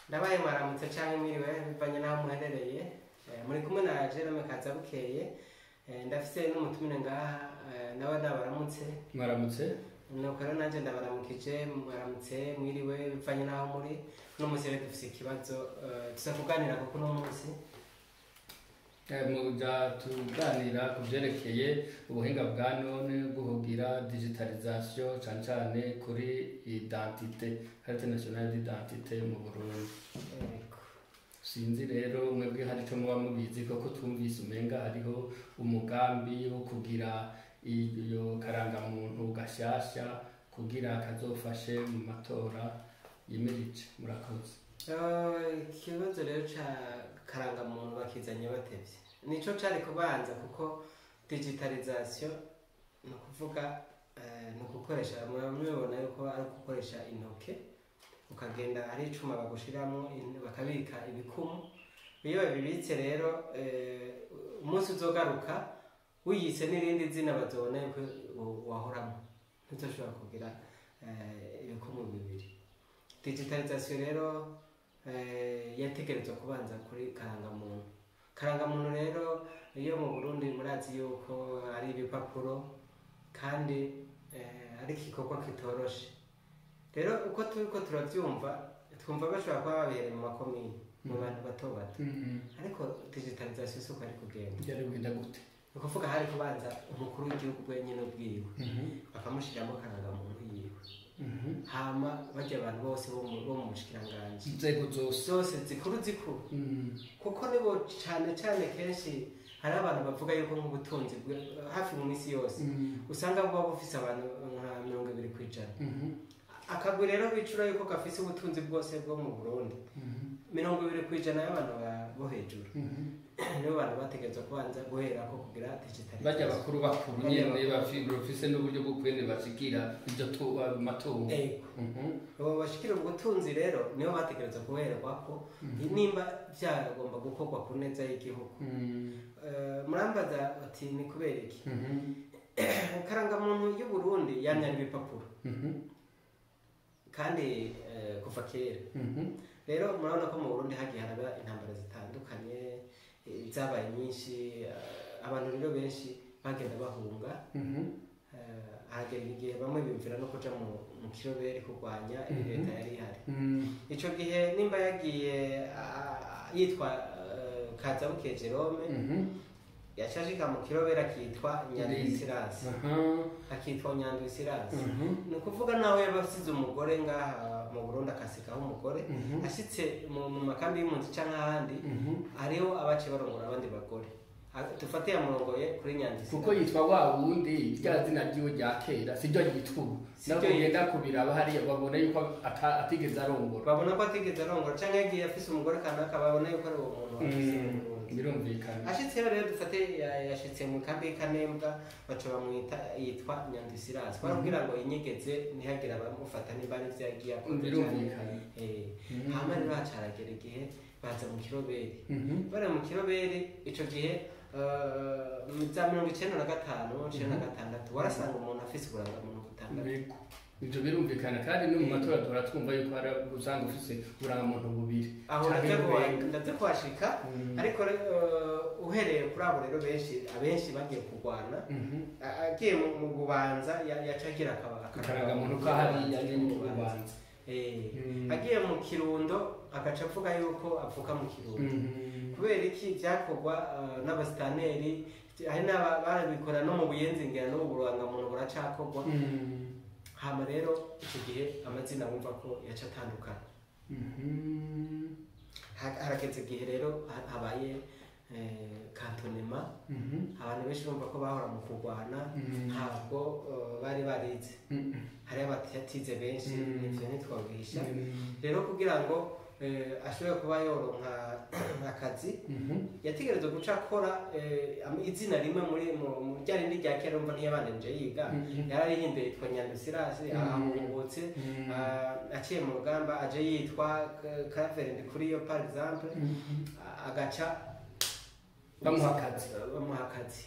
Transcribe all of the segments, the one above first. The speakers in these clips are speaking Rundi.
Ndabaye mwaramutse canke mwiriwe bivanye n'aho muherereye. Muri kumwe na Jerome Kazabukeye. Ndafise n'umutumire ngaha, nawe ndabaramutse. Mwaramutse. Nuko rero nanje ndabaramukije, mwaramutse, mwiriwe bivanye n'aho muri. Uno munsi rero dufise ikibazo tuza kuganira kuko uno munsi Muja tuganira ku vyerekeye ubuhinga bwa none bwo kugira digitalisation, cane cane kuri identité, carte nationale d'identité mu Burundi. Yego. Sinzi rero mwebwe hari ico muba mubizi, koko twumvise umenga hariho umugambi wo kugira iyo karangamuntu gashasha kugira kazofashe mu matora yimirije. Murakoze. Ikibazo rero ca karangamuntu bakizanye batevye, nico cari kubanza, kuko digitalisation ni ukuvuga ni ugukoresha, murabibona yuko ari ugukoresha intoke, ukagenda ari icuma bagushiramwo bakabika ibikumu. Iyo babibitse rero, umunsi uzogaruka wiyise n'irindi zina, bazobona yuko wahoramo, ntuzoshobora kugira ibikumu bibiri. Digitalisation rero yategerezwa kubanza kuri karangamuntu. Karangamuntu rero iyo mu Burundi, murazi yuko ari ibipapuro kandi ari igikorwa kitoroshe. Rero uko turiko turavyumva, twumva bashobora kuba babihereye mu makomine, mu bantu bato bato, ariko digitalisation si uko ari kugenda. Byari kugenda gute? Ni ukuvuga hari kubanza umukuru w'igihugu wenyine ubwiwe, bakamushiramo karangamuntu yiwe, hama barya abantu bose bo mu bushikiranganji, inzego zose, zose zikuru zikuru, kuko nibo cane cane kenshi hari abantu bavuga yuko nk'ubutunzi hafi mu isi yose usanga buba bufise abantu nka 20%. Akagwi rero bicura yuko gafise ubutunzi bwose bwo mu Burundi, 20% y'abantu bo hejuru, nibo bantu bategerezwa kubanza guherako kugira digitalisation. Barya bakuru bakuru Barya nyene bafise n'uburyo bwo kwene bashikira ivyo matungo. Ego. Abo bashikira ubutunzi rero nibo bategerezwa guherwako nimba vyagomba gukorwa ku neza y'igihugu. Murambaza ati ni kubera iki? Karangamuntu y'u Burundi yamye ari ibipapuro kandi kuva kera. Rero murabona ko mu Burundi hagiye haraba intambara zitandukanye, zabaye nyinshi. Abantu rero benshi bagenda bahunga. Haragera igihe bamwe biyumvira no kuja mu kiroberi kurwanya leta yari ihari. Ico gihe nimba yagiye yitwa Kazabuke Jerome, yaca ashika mu kiroberi akitwa Nyandwi Sirasi, akitwa Nyandwi Sirasi. Ni ukuvuga nawe yaba asize umugore ngaha mu Burundi, akasigaho umugore, ashitse mu makambi y'impunzi canke ahandi, hariho abaciye barongora abandi bagore. Dufate yamurongoye kuri Nyandwi Kuko Sirasi. yitwa wa wundi, rya zina ryiwe rya kera siryo yitwa ubu. Siryo. Nabo ugenda kubiraba hariya babona yuko atigeze arongora. Babona ko atigeze arongora, canke yagiye afise umugore kanaka, babona yuko ari uwo muntu afise mu Burundi. Birumvikana. Ashitse rero, dufate yashitse mu kambi y'Ikanembwa, baca bamwita, yitwa Nyandwi Sirasi, kwari kugira ngo yinyegeze ntihagire abamufata nimba ari ivyo yagiye akora. Birumvikana. Hama rero haca haragera igihe baza mu kiroberi. Bari mu kiroberi ico gihe, za 95, 96, warasanga umuntu afise uburangamuntu butandatu. Yego. Ivyo birumvikana, kandi no mu matora duhora twumva yuko hari usanga ufise uburangamuntu bubiri Aho canke burenga. Ndaza kuhashika. Ariko uhereye kuri abo rero, benshi, abenshi bagiye kurwana, agiye mu Bubanza, yaca agira akarangamuntu ka hariya nyene mu Bubanza. Agiye mu Kirundo, agaca avuga yuko avuka mu Kirundo. Kubera iki? Byakorwa n'abasitaneri, hari n'aba barabikora no mu Buyenzi, ngira n'ubu burangamuntu buracakorwa. Hama rero icyo gihe amazina wumva ko yaca atandukana. Harageze igihe rero habaye cantonnement. Abantu benshi bumva ko bahora mu kurwana, ntabwo bari barize. Hariho abatize benshi, ivyo ntitwobihisha. Rero kugira ngo ashobore kuba yoronka akazi, yategerezwa guca akora izina rimwe muri mu rya rindi rya kera. Urumva ntiyabandanije yiga, yararihinduye yitwa Nyandwi Sirasi. Ahungutse, aciye mu rugamba, aje yitwa Claver Ndikuriyo par exemple, agaca Bamuha akazi. Bamuha akazi.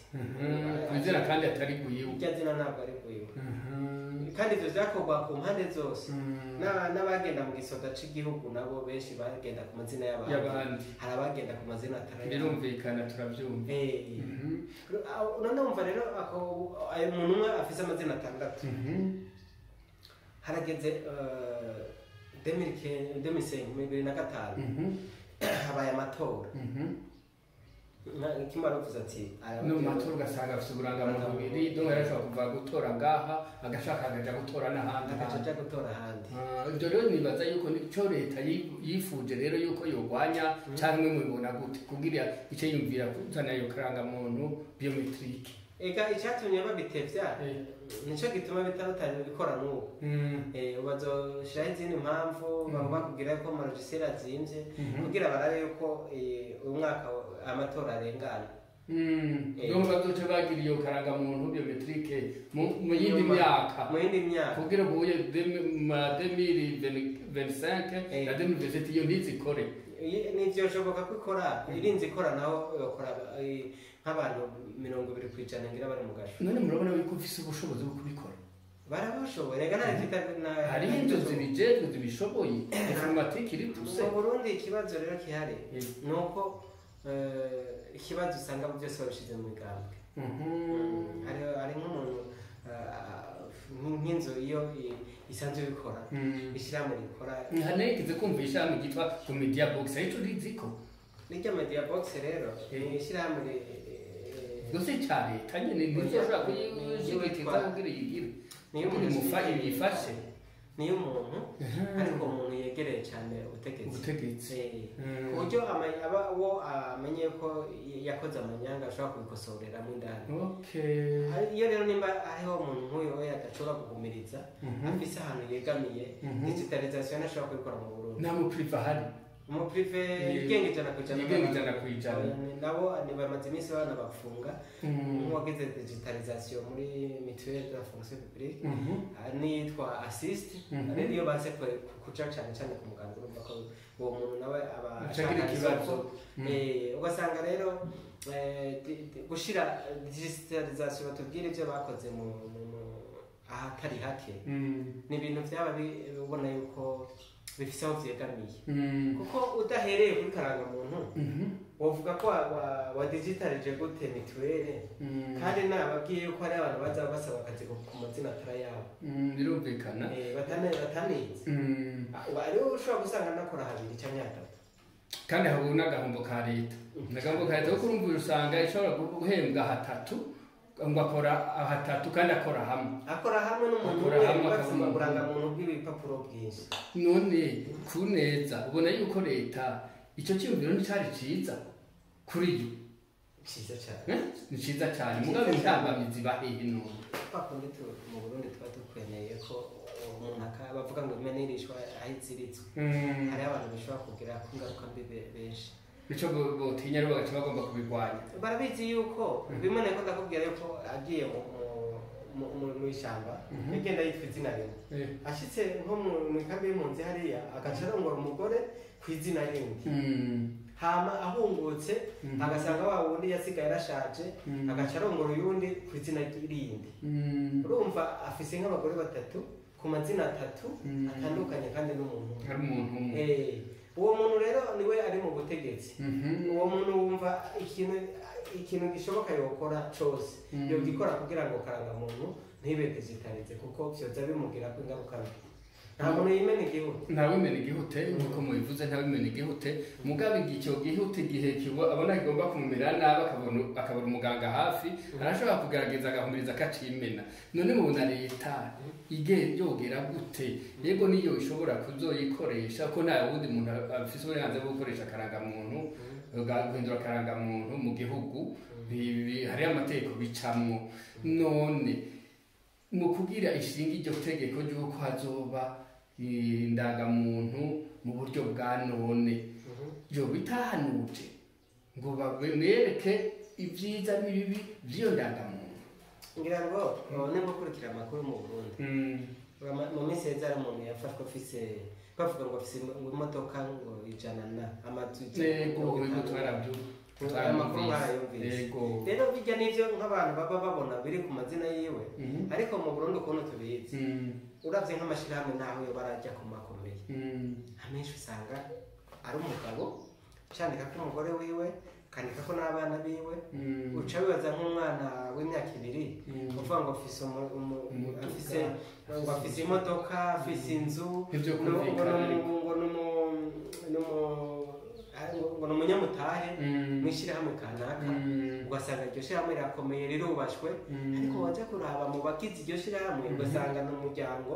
Ku izina kandi atari guyiwe. Irya zina ntabwo ari guyiwe. Kandi ivyo vyakorwa ku mpande zose. N'abagenda mu gisoda c'igihugu nabo benshi bagenda ku mazina y'abandi. Y'abandi. Hari abagenda ku mazina atari ayabo. Birumvikana, turavyumva. None wumva rero ako ayo muntu umwe afise amazina atandatu. Harageze 2005, 2005, habaye amatora. Kimwe aravuze ati No mu matora ugasanga afise uburangamuntu bubiri, donc yarashobora kuva gutora ngaha agashaka akaja gutora n'ahandi. Agaca aja gutora ahandi. Ah, ivyo rero nibaza yuko nico leta yifuje rero yuko yogwanya, canke mubibona gute kugira ico yumvira kuzana iyo karangamuntu biométrique? Ega icyatumye babitevya nico gituma bitabikora n'ubu. Bazoshiraho izindi mpamvu, bakubwira ko ama logiciel azimvye, kugira barabe yuko uyu mwaka amatora arengana. Donc bazoca bagira iyo karangamuntu biométrique mu yindi Nyuma. myaka. Mu yindi myaka. Kugira ubuye ma 2025 na 2027 iyo ntizikore. Ntivyoshoboka ko ikora, irinze ikora naho yokora nk'abantu 20% ngira bari mu gasho. None murabona yuko ufise ubushobozi bwo kubikora? Barabashoboye rega, nta kita Hariho inzu zibijejwe zibishoboye, informatique iri poussée. Mu Burundi ikibazo rero kihari ni uko ikibazo usanga byose babishize mu migambwe. Hari nk'umuntu nk'inzu iyo isanzwe ibikora, ishyirahamwe rikora. Nigeze kumva ishami ryitwa Media Box, ariko uriziko? N'iryo Media Box rero ni ishyirahamwe Rwose ca leta nyene ntizoshobora kuyishigikira kugira yigire niyo kugira umuntu yifashe. Niyo umuntu, ariko umuntu yegereye cyane ubutegetsi. Ubutegetsi. Ku buryo aba uwo amenye ko yakoze amanyanga ashobora kubikosoreramo indani. Iyo rero nimba hariho umuntu nk'uyu we adashobora guhumiriza, afise ahantu yegamiye, digitalisation ntashobora kubikora mu Burundi. Nta mu privé ahari? Umu privé yigenga 100%. Yigenga 100%. Nabo ni bamaze iminsi banabafunga, nk'uwagize digitalisation muri mutuelle de la fonction publique, n'iyitwa Assist. Rero iyo baze kuja cane cane ku muganga, urumva ko uwo muntu nawe aba Aca agira ashaka ikibazo. isoko. Ugasanga rero gushira digitalisation, batubwire ibyo bakoze ahatari hake, ni ibintu byaba ubona yuko bifise aho vyegamiye, kuko udahereye kuri karangamuntu wovuga ko wa digitalije gute mituwele? Kandi nababwiye yuko hari abantu baza basaba akazi ku mazina atari ayabo. Birumvikana. Batanize. Hariho ushobora gusanga nakora habiri canke hatatu. Kandi aho n'agahombo ka leta, n'agahombo ka leta, kuko urumva usanga ishobora guhembwa hatatu, ngo akora hatatu kandi akora hamwe. Akora hamwe n'umuntu Akora umwe, hamwe, bafise akaba umuntu. uburangamuntu bw'ibipapuro bwinshi. None ku neza ubona yuko leta icyo cyiyumviro nticari ciza kuri yo? Ciza cane. Eh? Ni ciza cyane, mugabo intambamyi ziba hehe none? Kwa kundi mu Burundi tuba dukweneye ko umuntu bavuga ngo imena irishwa aho iziritswe. Hariho abantu bishobora kugira ku ngaruka mbi benshi. Nico botinya rero, bagaca bagomba kubirwanya. Barabizi yuko bimwe nako ndakubwira yuko agiye mu ishyamba, yagenda yitwa izina rimwe, ashitse nko mu ikambi y'impunzi hariya agaca arongora umugore ku izina rindi, hama ahungutse agasanga wa wundi yasigaye arashaje, agaca arongora uyundi ku izina rindi. Urumva afise nk'abagore batatu ku mazina atatu atandukanye, kandi n'umuntu umwe. Hari umuntu umwe. Uwo muntu rero niwe ari mu butegetsi. Uwo muntu wumva ikintu gishoboka yokora cose, yogikora kugira ngo karangamuntu ntibe digitalisé, kuko vyoza bimugirako ingaruka mbi. Nta muntu yimena igihugu. Ntawimena igihute, nkuko mubivuze, ntawimena igihute, mugabo icyo gihute igihe abona kigomba kumumera nabi, akabona umuganga hafi, arashobora kugerageza agahumiriza akacimena. None mubona leta ige yogera gute? Yego, niyo ishobora kuzoyikoresha, ko nta wundi muntu afise uburenganzira bwo gukoresha akarangamuntu, guhindura akarangamuntu mu gihugu. Hariho amategeko bicamwo. None mu kugira ishinga iryo tegeko ry'uko hazoba indangamuntu mu buryo bwa none, yo bitahanuje ngo bamwereke ibyiza n'ibibi by'iyo ndangamuntu? Ngira ngo nimba ukurikira amakuru mu Burundi, mu minsi heza hari umuntu yafashwe afise, bavuga ngo afise imodoka ngo 100 na amazu ijana na Yego mirongo yego itanu. Twarabyumva. Aya makuru mwarayumvise. Yego. Rero bijya n'ivyo nk'abantu baba babona biri ku mazina yiwe, ariko mu Burundi ukuntu tubizi, uravye nk'amashirahamwe naho yo barajya ku makomeye, amenshi usanga ari umugabo candika ko umugore wiwe, akandika ko n'abana biwe. Uca wibaza nk'umwana w'imyaka 2 uvuga ngo afise Umuduga. afise, ngo afise imodoka, afise inzu, Ivyo ngo kumvikana ariko. ngo ni umunyamutahe mw'ishirahamwe kanaka, ugasanga iryo shirahamwe rirakomeye, rirubashwe, ariko waja kuraba mu bagize iryo shirahamwe ugasanga ni umuryango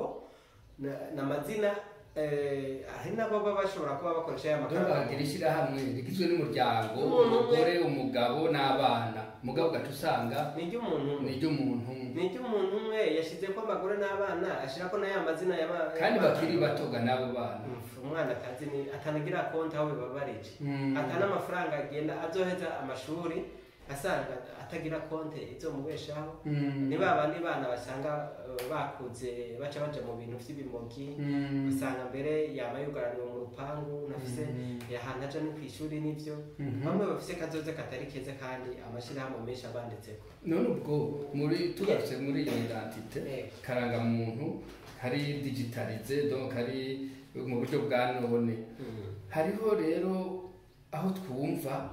n'amazina, hari nabo baba bashobora kuba bakoresha ya Dore makaranga. bagira ishyirahamwe rigizwe n'umuryango, Umuntu umwe. umugore, umugabo n'abana, mugabo ugaca usanga ni iry'umuntu umwe. Ni iry'umuntu umwe. Ni iry'umuntu umwe yashizeko abagore n'abana, ashirako n'aya mazina Kandi y'abana. bakiri batoga n'abo bana. Umwana atazi ni atanagira konti aho bibabarije, atana amafaranga, agenda azoheza amashuri asanga atagira konte izomubeshaho. Ni ba bandi bana basanga bakuze baca baja mu bintu vy'ibimogi, usanga mbere yama yugaraniwe mu rupangu, nafise ahantu aja no kw'ishuri, n'ivyo bamwe bafise kazoza katari keza kandi amashirahamwe menshi abanditseko. None ubwo muri tugarutse muri iyo identité karangamuntu hari digitalisé, donc hari mu buryo bwa none, hariho rero aho twumva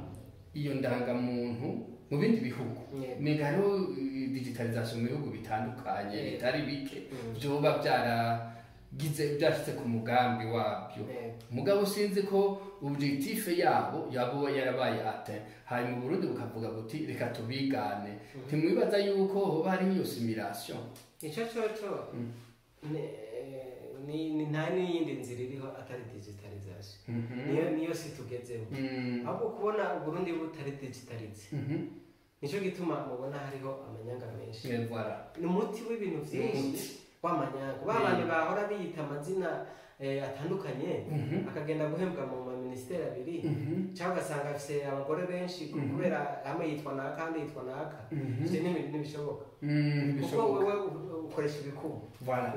iyo ndangamuntu mu bindi bihugu, ni hariho digitalisation mu bihugu bitandukanye bitari bike, byoba byaragize byashyize ku mugambi wabyo, mugabo sinzi ko objectif yabo yabo yarabaye atteint. Hanyuma Burundi bukavuga buti reka tubigane. Ntimwibaza yuko hoba hariho iyo simulation? Ico coco ni nta n'iyindi nzira iriho atari digitalisation. Niyo si tugezeho. Ahubwo kubona Uburundi butari digitalisé, nico gituma mubona hariho amanyanga menshi. Voilà. Ni umuti w'ibintu vyinshi Umuti. w'amanyanga, ba bantu bahora biyita amazina atandukanye, akagenda guhembwa mu maminisiteri abiri, cyangwa ugasanga afise abagore benshi kubera hamwe yitwa naka, ahandi yitwa naka. Ivyo ntibishoboka, kuko Bishoboka. wewe ukoresha ibikumu,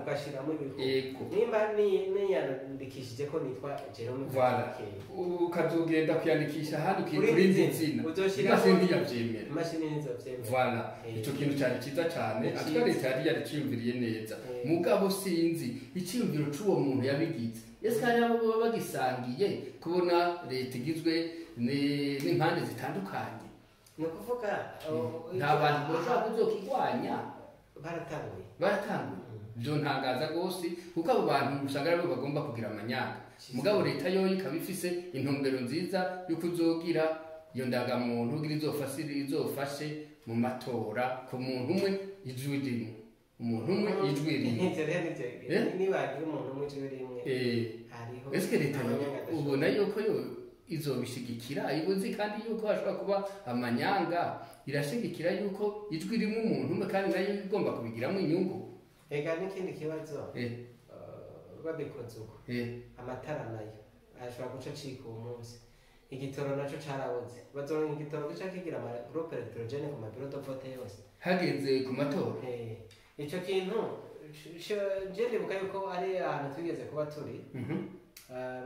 ugashiramo ibikumu. Nimba niyandikishije ko nitwa Jerome Voilà. Karekezi, Ukazogenda kwiyandikisha ahandi Kuri ukitwa irindi zina. zina, Uzoshiramo- imashini ntiyavyemera. Imashini ntizovyemera. Voilà. Ico kintu cyari cyiza cyane. Ni Atwa ciza. leta yari yariciyumviriye neza, mugabo sinzi iciyumviro c'uwo muntu yabigize, ese hari abo baba bagisangiye kubona leta igizwe n'impande zitandukanye? Ni ukuvuga Nta bantu boshobora kuzokigwanya? Baratanguye. Baratanguye, byo ntangaza rwose, kuko abo bantu usanga aribo bagomba kugira amanyanga, mugabo leta yoyo ikaba ifise intumbero nziza yo kuzogira iyo ndangamuntu kugira izofashe mu matora, ku muntu umwe ijwi rimwe, umuntu umwe ijwi rimwe. Ivyo rero nivyo, nibagira umuntu umwe ijwi rimwe, hariho Ese leta amanyanga adashoboka. ubona yuko yo izobishigikira, ibuzi kandi yuko hashobora kuba amanyanga, irashigikira yuko ijwi rimwe umuntu umwe, kandi nayo igomba kubigiramo inyungu? Ega n'ikindi kibazo, babikoze uko, amatara nayo ashobora guca acika uwo munsi. Igitoro naco carabuze, bazoronka igitoro gica kigira ama groupe électrogène ku ma bureau de vote yose Hageze ku matora. Ico kintu je ndibuka yuko ari ahantu twigeze kuba turi,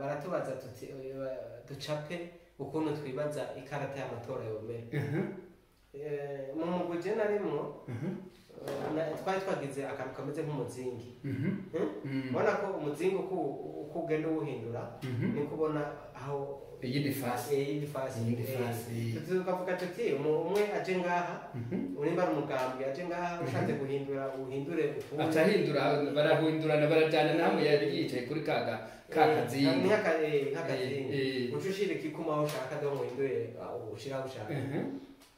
baratubaza tuti ducape ukuntu twibaza ikarata y'amatora yomera. Mu mugwi je narimwo, twari twagize akantu kameze nk'umuzingi. Ubona ko umuzingi uko ugenda uwuhindura, niko ubona aho Iyindi fasi. Iyindi fasi. Iyindi fasi. Tukavuga tuti umwe aje ngaha, nimba ari umugambwe aje ngaha, ushatse guhindura uhindure ukundi. Aca ahindura, barahindurana, barajyana namwe yari yicaye kuri ka kazingi. Nk'akazingi. Uca ushira ikikuma aho ushaka, donc uhindure ushira aho ushaka.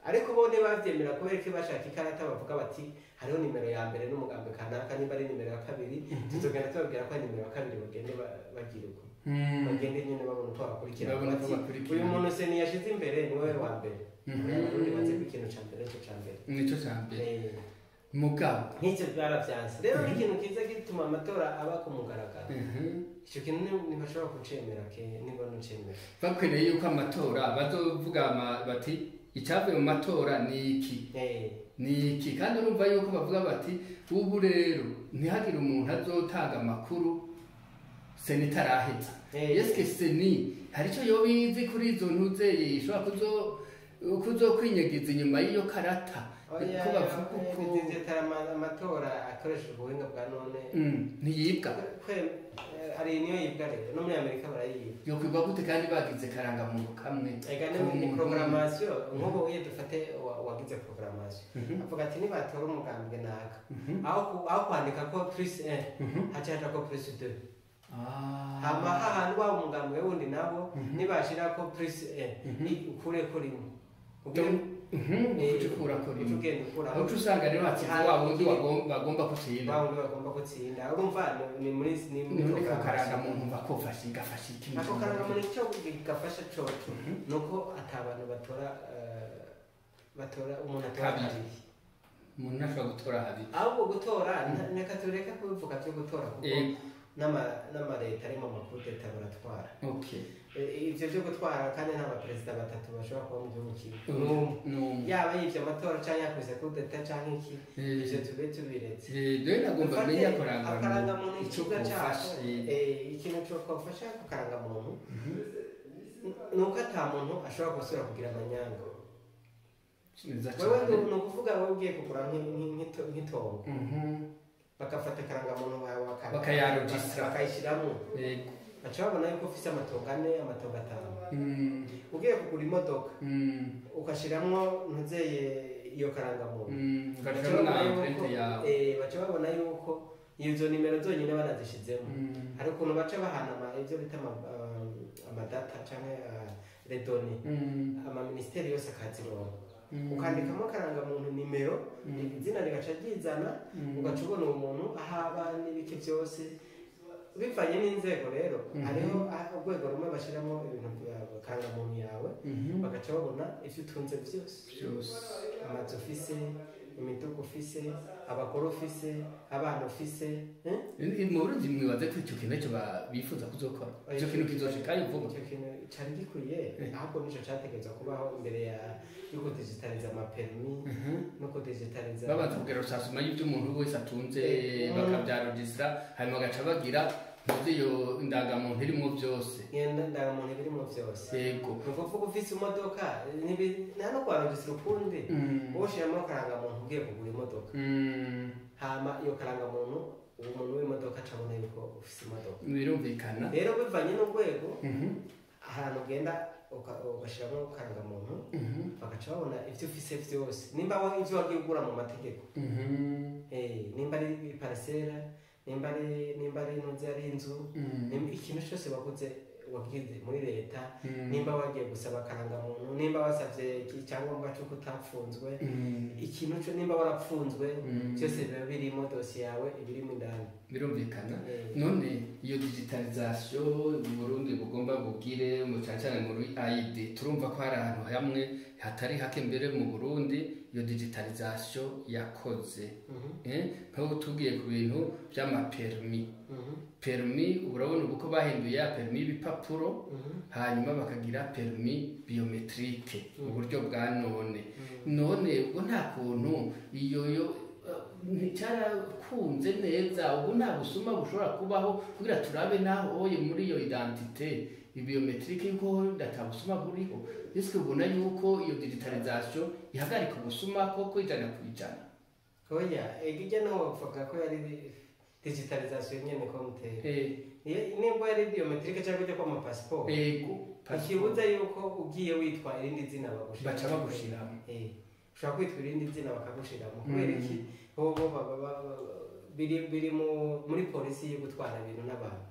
Ariko bo ntibavyemera, kubera ko bashaka ikarata bavuga bati hariho nimero ya mbere n'umugambi kanaka, nimba ari nimero ya kabiri tuzogenda tubabwira ko ari nimero ya kabiri, bagende bagira uko, bagende nyine babona uko bakurikira. Babona uko Bati, bakurikira. uyu muntu se niyashize imbere ni wowe wa mbere. Abarundi bazi ko ikintu ca mbere cyo ca mbere. Nico ca mbere, mugabo Nk'icyo byaravyanse rero ni ikintu kiza gituma amatora aba ku mugaragaro. Ico kintu ntibashobora kucemera ke niba nucemera. Bakeneye yuko amatora bazovuga bati icyavuye mu matora ni iki, ni iki. Kandi urumva yuko bavuga bati ubu rero ntihagire umuntu azotanga amakuru CENI itaraheza. Eske CENI hari icyo yoba izi kuri izo ntuzeye ishobora kuzo Kuzokwinyegeza inyuma y'iyo karata Oya, ko bavuga uko digital amatora akoresheje ubuhinga bwa none ntiyibwa. Hari niyo yibwa rero, no muri Amerika barayiba. Yokwibwa gute kandi bagize karangamuntu kamwe? Ega ku ni muntu? Programmation. Nk'ubu iyo dufate wagize programmation, avuga ati nibatora umugambwe naka, aho kwandika ko plus 1 haca haja ko plus 2. Hama hahandi waba umugambwe wundi nabo nibashira ko plus 1, ukureko rimwe. Uca ukurako Uca rimwe. ugenda ukuraho. Aho uca usanga rero hatsinze wa wundi bagomba gutsinda. Wa wundi bagomba gutsinda. Urumva ni muri None ko programmation. karangamuntu bakofasha igafasha iki? Ako karangamuntu icyo gafasha coco nuko ata bantu batora, batora umuntu atora Kabiri. kabiri. Umuntu ntashobora gutora habiri. Ahubwo gutora, reka tureke kubivuga byo gutora, kuko n'amaleta ari mu makudeta baratwara. Ivyo byo gutwara, kandi nta baperezida batatu bashobora kuba mu gihugu kimwe. N'umwe. N'umwe. Yaba yivye amatora canke yakoze kudeta canke iki, ivyo tube tubiretse. Dore nagomba Dufate menya akarangamuntu akarangamuntu icyo icyiza cako, kofasha. Ikintu co kofasha ako karangamuntu ni uko ata muntu ashobora gusubira kugira amanyanga. Neza Wewe cane. ni ukuvuga wowe ugiye kugura nk'itongo, bagafata akarangamuntu wawe Bakayaregistra. bakayishyiramo, baca babona yuko ufise amatongo ane, amatongo atanu. Ugiye kugura imodoka, ugashiramwo ntuzeye iyo karangamuntu, baca ugashiramo na babona yuko empreinte yawe. Baca babona yuko izo nimero zonyine banazishizemo, hari ukuntu baca bahana ibyo bita amadata canke les données, amaministeri yose akazironka. Ukandikamo akarangamuntu nimero, izina rigaca ryizana, ugaca ubona uwo muntu aho aba n'ibiki byose bivanye n'inzego. Rero hariho urwego rumwe bashyiramo ibintu bya karangamuntu yawe, bagaca babona ibyo utunze byose, Byose. amazu ufise, imiduga ufise, abagore ufise, abana ufise, eh? Mu Burundi mwibaze ko icyo kintu aricyo bifuza kuzokora, icyo kintu kizoshikayo vuba? Icyo kintu cari gikwiye, ahubwo nico categerezwa kubaho imbere ya yo kudigitaliza amapermis no kudigitaliza. Babanza kugira rusasuma y'ibyo umuntu wese atunze, bakabyaregistra, hanyuma bagaca bagira ntuzi iyo indangamuntu irimo byose. Ngenda ndangamuntu birimo byose. Ni ukuvuga ufise imodoka, nta no kwaregistra ukundi, wowe ushiramo karangamuntu ugiye kugura imodoka, hama iyo karangamuntu uwo muntu w'imodoka acabona yuko ufise imodoka. Birumvikana. Rero bivanye n'urwego, ahantu ugenda ugashiramo karangamuntu, bagaca babona ivyo ufise vyose, nimba ivyo wagiye ugura mu mategeko, nimba ari parcelle, nimba ari ntuzi, ari inzu, nimba ikintu cyose waguze wagize muri leta, nimba wagiye gusaba akarangamuntu, nimba wasabye icyangombwa cy'uko utapfunzwe, ikintu cyo nimba warapfunzwe, byose biba birimo, dosiye yawe ibirimo indani. Birumvikana. None iyo digitalisation mu Burundi bugomba bugire mu cyane cyane muri ID, turumva ko hari ahantu hamwe hatari hake mbere mu Burundi iyo digitalisation yakoze. Nk'ubu tugiye ku bintu by'amapermis, permis urabona ubu ko bahinduye ya permis y'ibipapuro, hanyuma bakagira permis biométrique mu buryo bwa none. None ubwo nta kuntu iyo yo nticyarakunze neza? Ubu nta busuma bushobora kubaho kugira turabe naho oye muri iyo identité biométrique yuko ata busuma buriho? Ese ubona yuko iyo digitalisation ihagarika ubusuma koko 100%? Oya, ijya naho bavuga ko yari digitalisation nyene ko mutera, nibwo yari biométrique cyangwa ijya kwa amapasiporo, ikibuza yuko ugiye witwa irindi zina bagushira. Baca bagushiramo. Ushobora kwitwa irindi zina bakagushiramo. Kubera iki? Bo baba biri muri polisi yo gutwara ibintu n'abantu.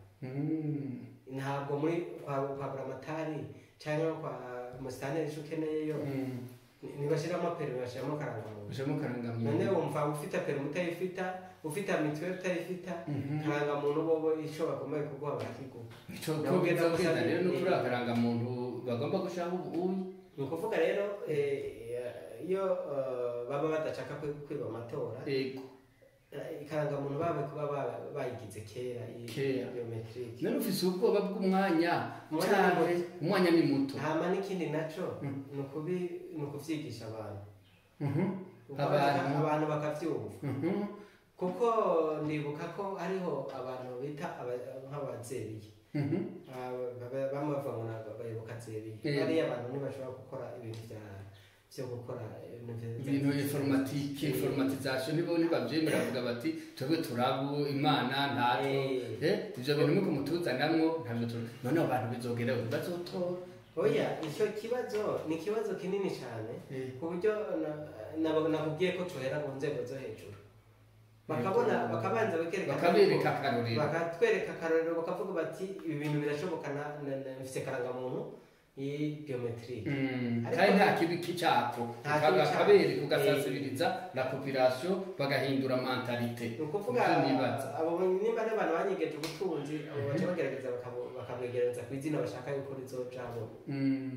Ntabwo muri kwa buramatari cyangwa kwa musitanteri icyo ukeneyeyo, ntibashyiramo permis, bashyiramo karangamuntu. Bashiramo karangamuntu. None wumva ufite permis utayifita, ufite mituweli utayifita, karangamuntu bobo icyo bagomba kuguha barakiguha. Ico ko bizogenda rero no kuri akarangamuntu bagomba gushiraho ubu? Ni ukuvuga rero, iyo baba badashaka kwiba amatora, ikarangamuntu babe kuba bayigize kera iyi Kera. biométrique. None ufise ubwoba bw'umwanya Umwanya canke ni umwanya ni muto? Hama n'ikindi naco ni ukuvyigisha abantu. Abantu. Abantu bakavyumva, kuko nibuka ko hariho abantu bita nk'abazeriye. Bamwe bavuga ngo ntabwo bayoboka Zebiya. Bariya abantu ntibashobora gukora ibintu byo gukora ibintu informatique, informatisation, nibo ntibavyemera, bavuga bati twebwe turabu imana ntatwo. Ivyo bintu muko mutuzanamwo ntavyo turi. None abo bantu bizogera bazotora? Oya, icyo kibazo ni ikibazo kinini cyane, ku buryo nakubwiye ko tuhera mu nzego zo hejuru, bakabona, bakabanza bakerekana, bakabereka akarorero, bakatwereka akarorero, bakavuga bati ibi bintu birashoboka, mfise karangamuntu iyi biométrique. Kandi nta kibi k'icyako bakabereka, ugasensibiliza la population, bagahindura mentalité. Ni ukuvuga abo nimba ari abantu banyegeje ubutunzi, abo baca bagerageza bakabwegereza ku izina bashaka yuko rizojamo,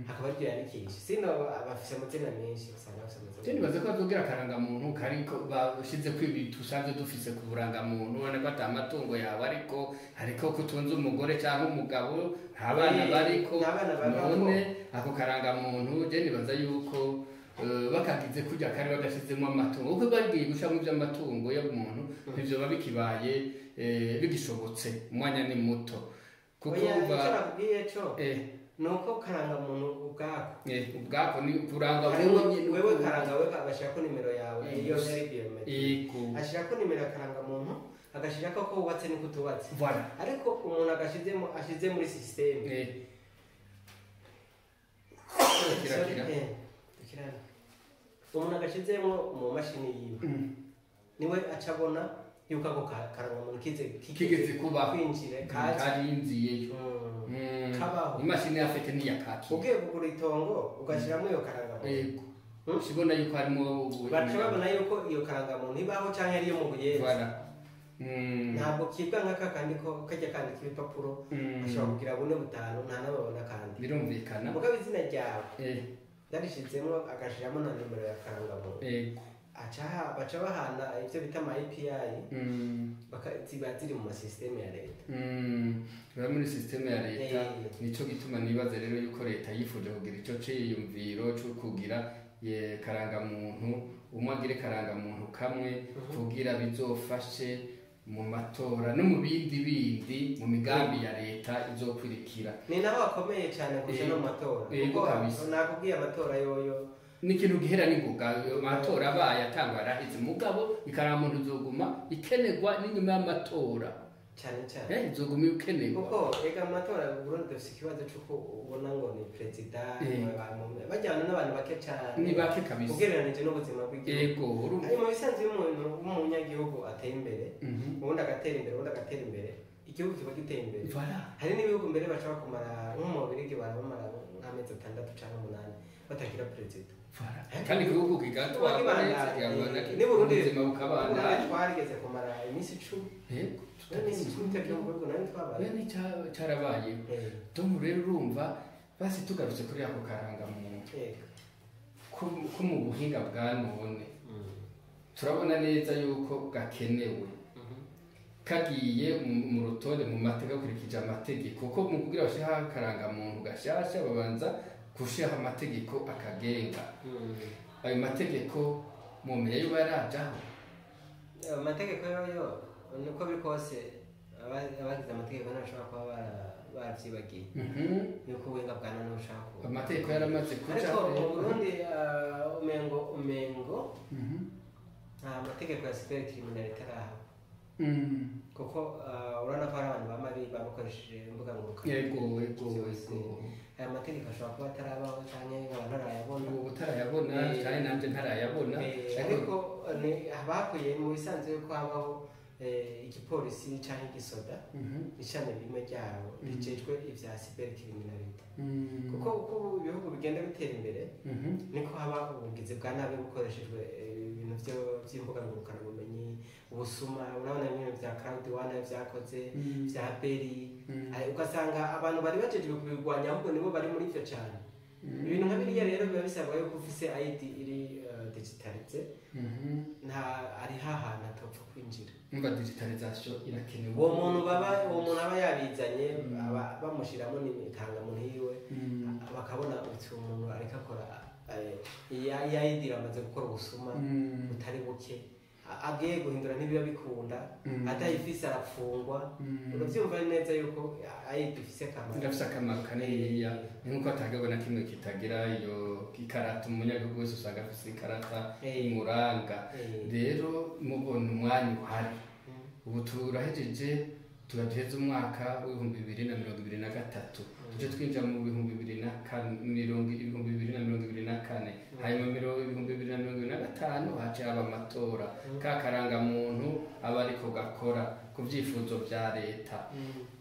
hakaba aryo yandikisha. Sino bafise amazina menshi, usanga bafise amazina. Nibaza ko bazogira akarangamuntu kariko bashize ko ibi dusanzwe dufise ku burangamuntu, ubona ko ata matungo yawe, ariko ko utunze umugore cyangwa umugabo, nta bana bariko. None ako karangamuntu je nibaza yuko bakagize kurya kari badashizemo amatungo, kuko bagiye gushiramo iby'amatungo y'umuntu ntivyo bikibaye bigishobotse, umwanya ni muto. Kuko nakubwiye co nuko karangamuntu ubwako, ubwako ni kuranga wewe nyine, wewe karanga wewe agashirako nimero yawe, iyo yari biométrique ashirako nimero ya karangamuntu, agashirako ko wubatse niko utubatse. Ariko umuntu agashizemo, ashize muri système, umuntu agashizemo mu mashini yiwe, niwe acabona yuko ako karangamuntu kigeze kuba kwinjira karinziyeyo kabaho. Imashini yafite niyakaki. Ugiye kugura itongo ugashyiramo iyo karangamuntu, yego, ushibona yuko harimo, baca babona yuko iyo karangamuntu ibaho cyangwa ari iyo mu Buyenzi. Ntabwo kibwa nk'aka kandi ko kajya kandika ibipapuro, ashobora kugira bune butanu nta n'ababona kandi. Birumvikana. Mugabo izina ryawe yarishizemo, agashiramo na nimero ya karangamuntu, baca bahana ibyo bita ama API, ziba ziri mu masisiteme ya leta. Ziba muri système ya leta. Nico gituma nibaza rero yuko leta yifuje kugira ico ciyumviro co kugira karangamuntu umwe, agire karangamuntu kamwe, kugira bizofashe mu matora no mu bindi bindi, mu migambi ya leta izokwirikira. Ni naho hakomeye cyane kurusha no mu matora, kuko nakubwiye amatora yoyo ni ikintu gihera n'ingoga. Amatora abaye atangwa araheze, mugabo ikarangamuntu izoguma ikenerwa n'inyuma y'amatora. Cyane cyane. Izoguma ikenerwa. Kuko ega amatora mu Burundi dufise ikibazo c'uko ubona ngo ni perezida, bajyana n'abantu bake cyane. Ni bake kabisa ugereranije n'ubuzima bw'igihugu. Yego. Mu bisanzwe iyo umuntu w'umunyagihugu ateye imbere, ubundi agatera imbere, ubundi agatera imbere, igihugu kiba giteye imbere. Hari n'ibihugu mbere bashobora kumara, nko mu Bubiligi barabamara nk'amezi 6 cyangwa 8 batagira perezida. Kandi igihugu kigatwarwa neza, ni Burundi ubuzima bukabandanya. Twarigeze kumara iminsi 10. Yego. Iminsi 10 itagira mu bihugu nayo twabaye. Ni cyarabaye. Tom, rero urumva basi tugarutse kuri ako karangamuntu ko mu buhinga bwa none, turabona neza yuko gakenewe, kagiye mu rutonde mu mateka ukurikije amategeko, kuko mu kugira bashireho akarangamuntu gashasha babanza gushiraho amategeko akagenga. Ayo mategeko mumenya yuba yarajaho? Amategeko yoyo niko biri kose, abagize amategeko ntashobora kuba baravyibagiye yuko ubuhinga bwa none bushaka kuba. Amategeko yaramaze kuja. Ariko mu Burundi umengo nta mategeko ya cybercriminalité arahaba, kuko urabona ko hari abantu bama biba bakoresheje imbuga ngurukana. yego yego yego Aya mategeko ashobora kuba atarabaho canke nkaba ntarayabona. Ubu utarayabona, cyane nanje ntarayabona. Ariko bakwiye mu bisanzwe yuko habaho igipolisi canke igisoda, ishami rimwe ryabo rijejwe ivya cybercriminalité, kuko uko ibihugu bigenda bitera imbere niko haba ubugizi bwa nabi bukoreshejwe ibintu vy'imbuga ngurukanabumenyi, ubusuma. Urabona ibintu vya Crowd One vyakoze, vya Beri, ugasanga abantu bari bajejwe kubirwanya ahubwo nibo bari muri ivyo cane. Ibintu nka biriya rero biba bisabwa yuko ufise ID iri digitalisée, nta ari hahantu atopfa kwinjira. Umva, digitalisation irakenewe. Uwo muntu aba yabizanye, aba bamushiramo n'ikarangamuntu yiwe, bakabona uti umuntu ariko akora, iyi ID iramaze gukora ubusuma butari buke. Agiye guhindura ntibiba bikunda, atayifise arafungwa. Uravyumva neza yuko ID ifise akamaro. Irafise akamaro kaniniya, ni nkuko atagabo na kimwe kitagira iyo ikarata. Umunyagihugu wese usanga afise ikarata imuranga. Rero mubona umwanya uhari, ubu turahejeje, turaduheza umwaka w'2023, tuje twinjira mu 2024, hanyuma 2025 hace haba amatora. Ka karangamuntu aba ariko gakora ku vyifuzo vya leta.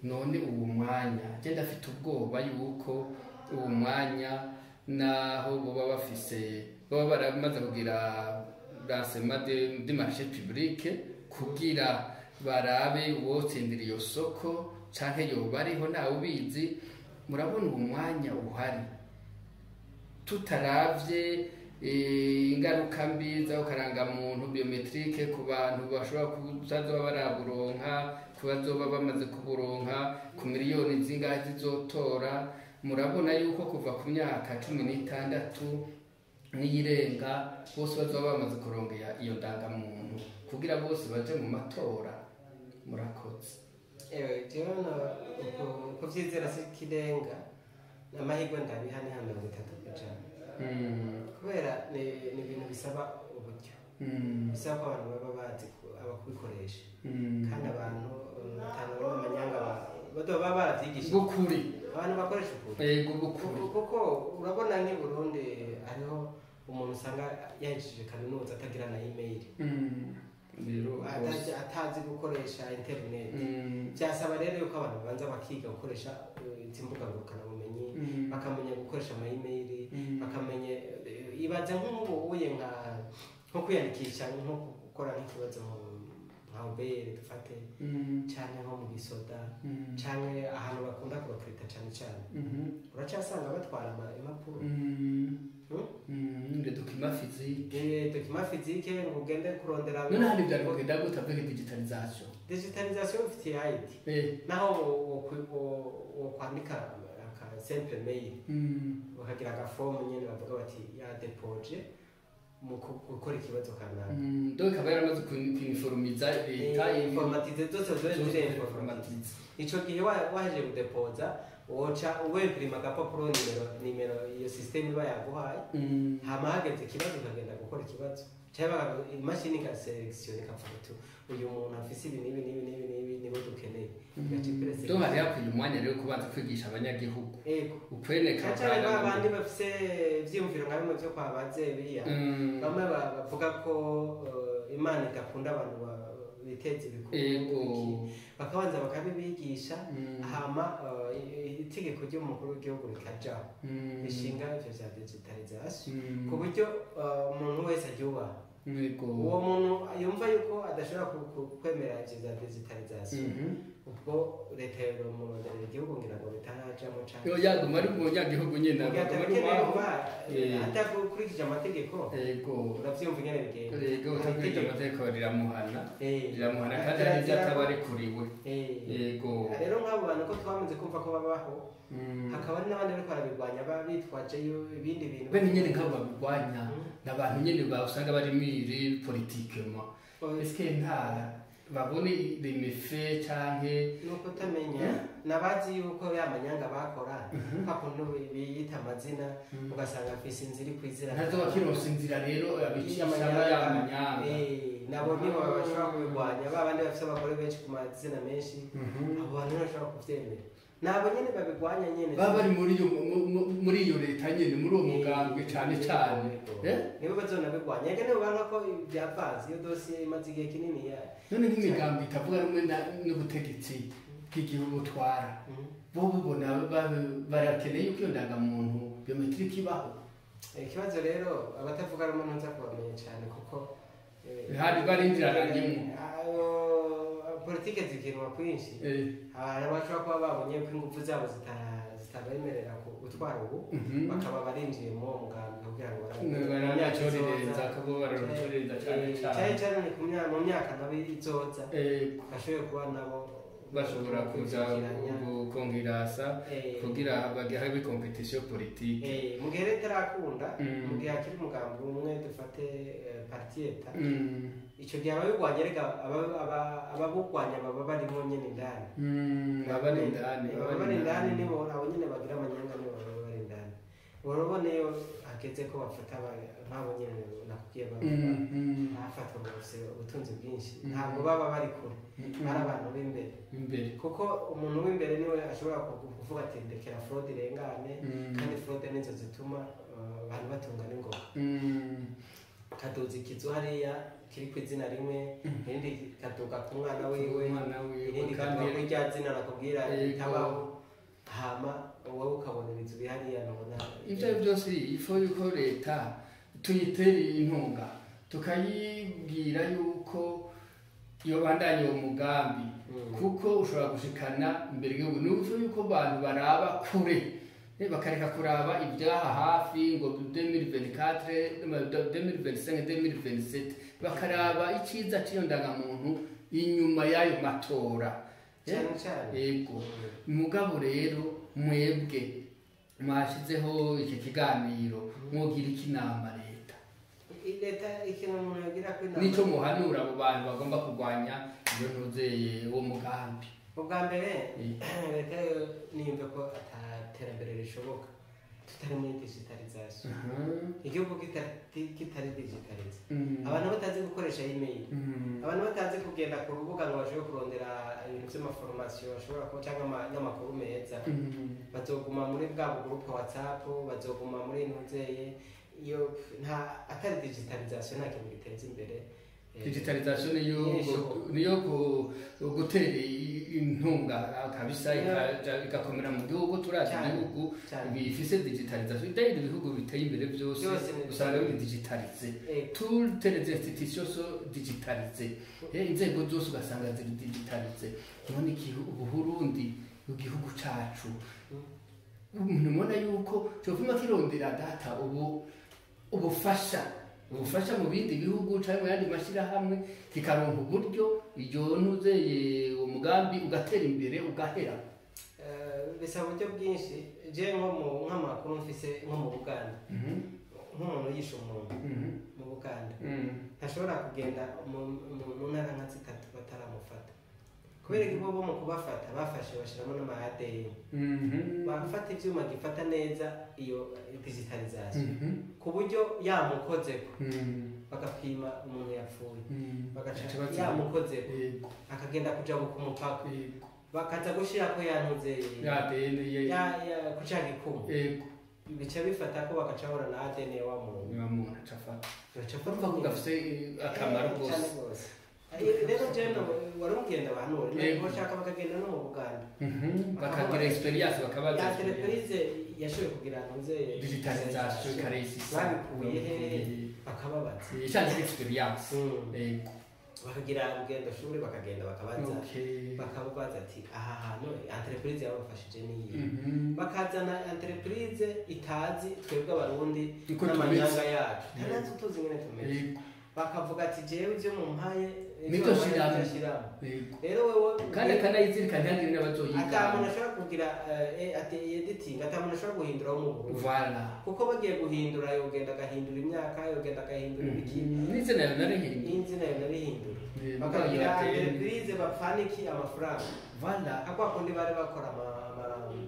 None uwo mwanya, je ndafite ubwoba yuko uwo mwanya, naho boba bafise, baba baramaze kugira lancement de marché public kugira barabe uwotsindira iyo soko canke yoba ariho, ntawe ubizi. Murabona uwo mwanya uhari, tutaravye ingaruka mbi z'ako karangamuntu biométrique ku bantu bashobora kutazoba baraburonka, ku bazoba bamaze kuburonka, ku miliyoni zingahe zizotora, murabona yuko kuva ku myaka 16 n'iyirenga bose bazoba bamaze kurongera iyo ndangamuntu kugira bose baje mu matora? Murakoze. Ewe, jewe kuvyizera si ikirenga, amahirwe ndabiha ni nka 30%, kubera ni ibintu bisaba uburyo, bisaba ko abantu baba bazi abakubikoresha, kandi abantu batanu b'amanyanga baba baravyigishije. Bukuri. Abantu bakoresha ukuri. Ego, bukuri. Kuko urabona nk'i Burundi hariho umuntu usanga yahejeje kaminuza atagira na email, Rero atazi gukoresha internet. Byasaba rero yuko abantu babanza bakiga gukoresha izi mbuga ngurukanabumenyi, bakamenya gukoresha ama email, bakamenya ibaze nk'ubu uye nko kwiyandikisha, nko gukora nk'ikibazo nka OBR dufate, canke nko mu gisoda, canke ahantu bakunda kubakrita cane cane, uracasanga batwara impapuro. Les documents physiques. Document physique, ngo ugende kurondera. None hano byari kugenda gute avec digitalisation? Digitalisation ufitiye ID, naho wokwandika aka simple mail, bakagira agafomu nyene bavuga bati yadepoje mu gukora ikibazo kanaka. Donc ikaba yaramaze kwiniformiza leta. Informatisé zose, zibe zose ziri informatisé. informatisé. Ico gihe wahejeje kudepoza, woca wemprima agapapuro, nimero iyo system iba yaguhaye, hama hageze ikibazo ukagenda gukora ikibazo, cyangwa imashini igaselekisiyo ikavuga iti uyu muntu afise ibi n'ibi n'ibi n'ibi n'ibi, nibo dukeneye, igaca ipereseka. Donc hari hakwiye umwanya rero kubanza kwigisha abanyagihugu Ego. ukweneka. Cyane ba bandi bafise ivyiyumviro nka bimwe vyo kwa bazebiya, bamwe bavuga ko Imana idakunda abantu biteza ibikorwa, bakabanza bakabibigisha, hama itegeko ry'umukuru w'igihugu rikajaho rishinga ivyo vya digitalisation, ku buryo umuntu wese aryubaha. Uwo muntu yumva yuko adashobora kwemera ivyo vya digitalisation, ubwo leta yomuronderera igihugu, ngira ngo bitarajamo canke Yo yaguma ari umunyagihugu nyene, aguma ari uwaho. Atakurikije amategeko. Uravyumva ingene bigenda. Ego, utakurikije amategeko riramuhana. Riramuhana kandi Kirazira hari ibyo ataba arikuriwe. Ego. Rero nk'abo bantu ko twamaze kumva ko babaho, hakaba hari n'abandi bariko barabirwanya baba bitwaje ibindi bintu. Bene nyene nk'abo babirwanya ni abantu nyene usanga bari mûrs politiquement. Est-ce que nta babone les méfaits canke? Nuko utamenya nabazi yuko ya manyanga bakora, kwa kuntu biyita amazina, ugasanga afise inzira iri kw'izina. Ntazoba kironse inzira rero abicishamo ya manyanga. Nabo nibo bashobora kubirwanya, ba bandi bafise abagore benshi ku mazina menshi, abo bantu ntibashobora kuvyemera, nabo nyene babirwanya nyene. Baba bari muri iyo muri iyo leta nyene, muri uwo mugambwe cane cane. Nibo bazonabirwanya, ega nibo banka ko vyavanze, iyo dosiye imaze igihe kinini ya None nk'imigambi itavuga rumwe n'ubutegetsi bw'igihugu utwara, bo bubona barakeneye yuko iyo ndangamuntu biométrique ibaho? Ikibazo rero, abatavuga rumwe ntuza kubamenya cyane kuko Hari barinjiranyemo. Politike zikinwa kwinshi. Hari abashobora kuba babonye ko ingufu zabo zitabemerera gutwara ubu, bakaba barinjiye muri uwo mugambi kugira ngo Baranacorereza ko baracorereza cane cyane cane. Cyane ni mu myaka nabo izoza, bashobore kuba nabo Bashobora kuza gukongirasa kugira habe compétition politique. Mu gihe leta itarakunda, mu gihe hakiri umugambi umwe, dufate parti État, ico gihe ababigwanya, rega ababugwanya baba barimo nyene indani. Baba bari indani. Baba bari indani, nibo abo nyene bagira amanyanga, nibo baba bari indani. Urabona iyo hageze ko bafata nk'abo nyene nakubwiye, bafatwa ngo bafise ubutunzi bwinshi, ntabwo baba bari kure, ari abantu b'imbere. Imbere. Kuko umuntu w'imbere niwe ashobora kuvuga ati: "Ndekera fraude irengane." Kandi fraude nizo zituma abantu batunga n'ingoga. Kaduza ikizu hariya kiri ku izina rimwe, irindi kaduga ku mwana wiwe, umwana wiwe, irindi kandi kaduga kuri rya zina nakubwira ritabaho, hama wowe ukabona ibizu biri hariya ntubona. Ibyo ari byose, ifo yuko leta tuyitera intunga, tukayibwira yuko yobandanya uwo mugambi, kuko ushobora gushikana imbere y'igihugu. Ni uko yuko abantu baraba kure, bakareka kuraba ibyaha hafi ngo 2024, 2025, 2027, bakaraba icyiza cy'iyo ndangamuntu inyuma y'ayo matora. Cyane cyane. Yego, mugabo rero mwebwe mwashyizeho iki kiganiro, mwogira iki inama leta? Leta, ikintu umuntu yagira ko inama Nico muhanura abo bantu bagomba kurwanya iyo ntuzeye uwo mugambi? Ubwa mbere, leta yo niyumve ko ataterambere rishoboka tutari muri digitalisation. Igihugu kitari digitalisé, abantu batazi gukoresha email, abantu batazi kugenda ku rubuga ngo bashobore kurondera ibintu by'ama formation bashobora kuba cyangwa n'amakuru meza, bazoguma muri bwa groupe WhatsApp, bazoguma muri ntuzeye iyo nta atari digitalisation, nta kintu giteza imbere. Digitalisation niyo Nishoboka. Niyo gutera intunga kabisa, igakomera mu gihugu. Turazi ibihugu bifise digitalisation idahira, ibihugu biteye imbere byose Byose usanga biri digitalisé. Toutes les institutions sont digitalisées. Inzego zose ugasanga ziri digitalisé. None Uburundi, igihugu cacu, umuntu yuko cofuma kirondera data ubu ubufasha mu bindi bihugu canke mu yandi mashirahamwe, kikaronka uburyo iyo ntuzeye uwo mugambi ugatera imbere ugahera. Bisaba uburyo bwinshi. Je nko mu nk'amakuru mfise, nko mu Buganda, nk'umuntu yishe umuntu mu Buganda, ntashobora kugenda mu ntara nka zitatu bataramufata, kubera ko bo mu kubafata bafashe bashyiramo n'ama ADN, bafata ibyuma gifata neza iyo digitalisation, ku buryo yamukozeko bagapima umuntu yapfuye, bagaca yamukozeko akagenda kujabuka umupaka, bakaza gushirako yantuze Ya ADN ye. Ya ku ca gikumu, bica bifata ko bagaca bahura na ADN ya wa muntu. Niba muntu acafata Baca urumva ko gafise akamaro Cane rwose. Rwose. Rero jewe wari ugenda abantu bashaka bakagenda no mu Buganda, Bakagira expérience, bakabaza ya entreprise yashoboye kugira ntuze digitalisation ikaresisa. Babikuye hehe? Bakababaza. Icanje expérience. Bakagira urugendo shuri, bakagenda bakabaza, bakababaza ati: "Aha hantu entreprise yabafashije niyi?" Bakazana entreprise itazi twebwe Abarundi Uko n'amanyanga tumeze. yacu, tanazi utuzi ingene tumeze, bakavuga ati: "Jewe ivyo mumpaye Nivyo nshiramo." Nshiramo. Rero wewe Kandi akanayizirika, ntihagire ata n'abazoyigana. Muntu ashobora kugira ati editing, ata muntu ashobora guhindura wo mu Burundi, Voilà. kuko bagiye guhindura yogenda agahindura imyaka, yogenda agahindura ibiki. N'izina yawe narihindura. N'izina yo narihindura, bakagira entreprise bapfana iki? Amafaranga. Voilà. Nka kwa kundi bari bakora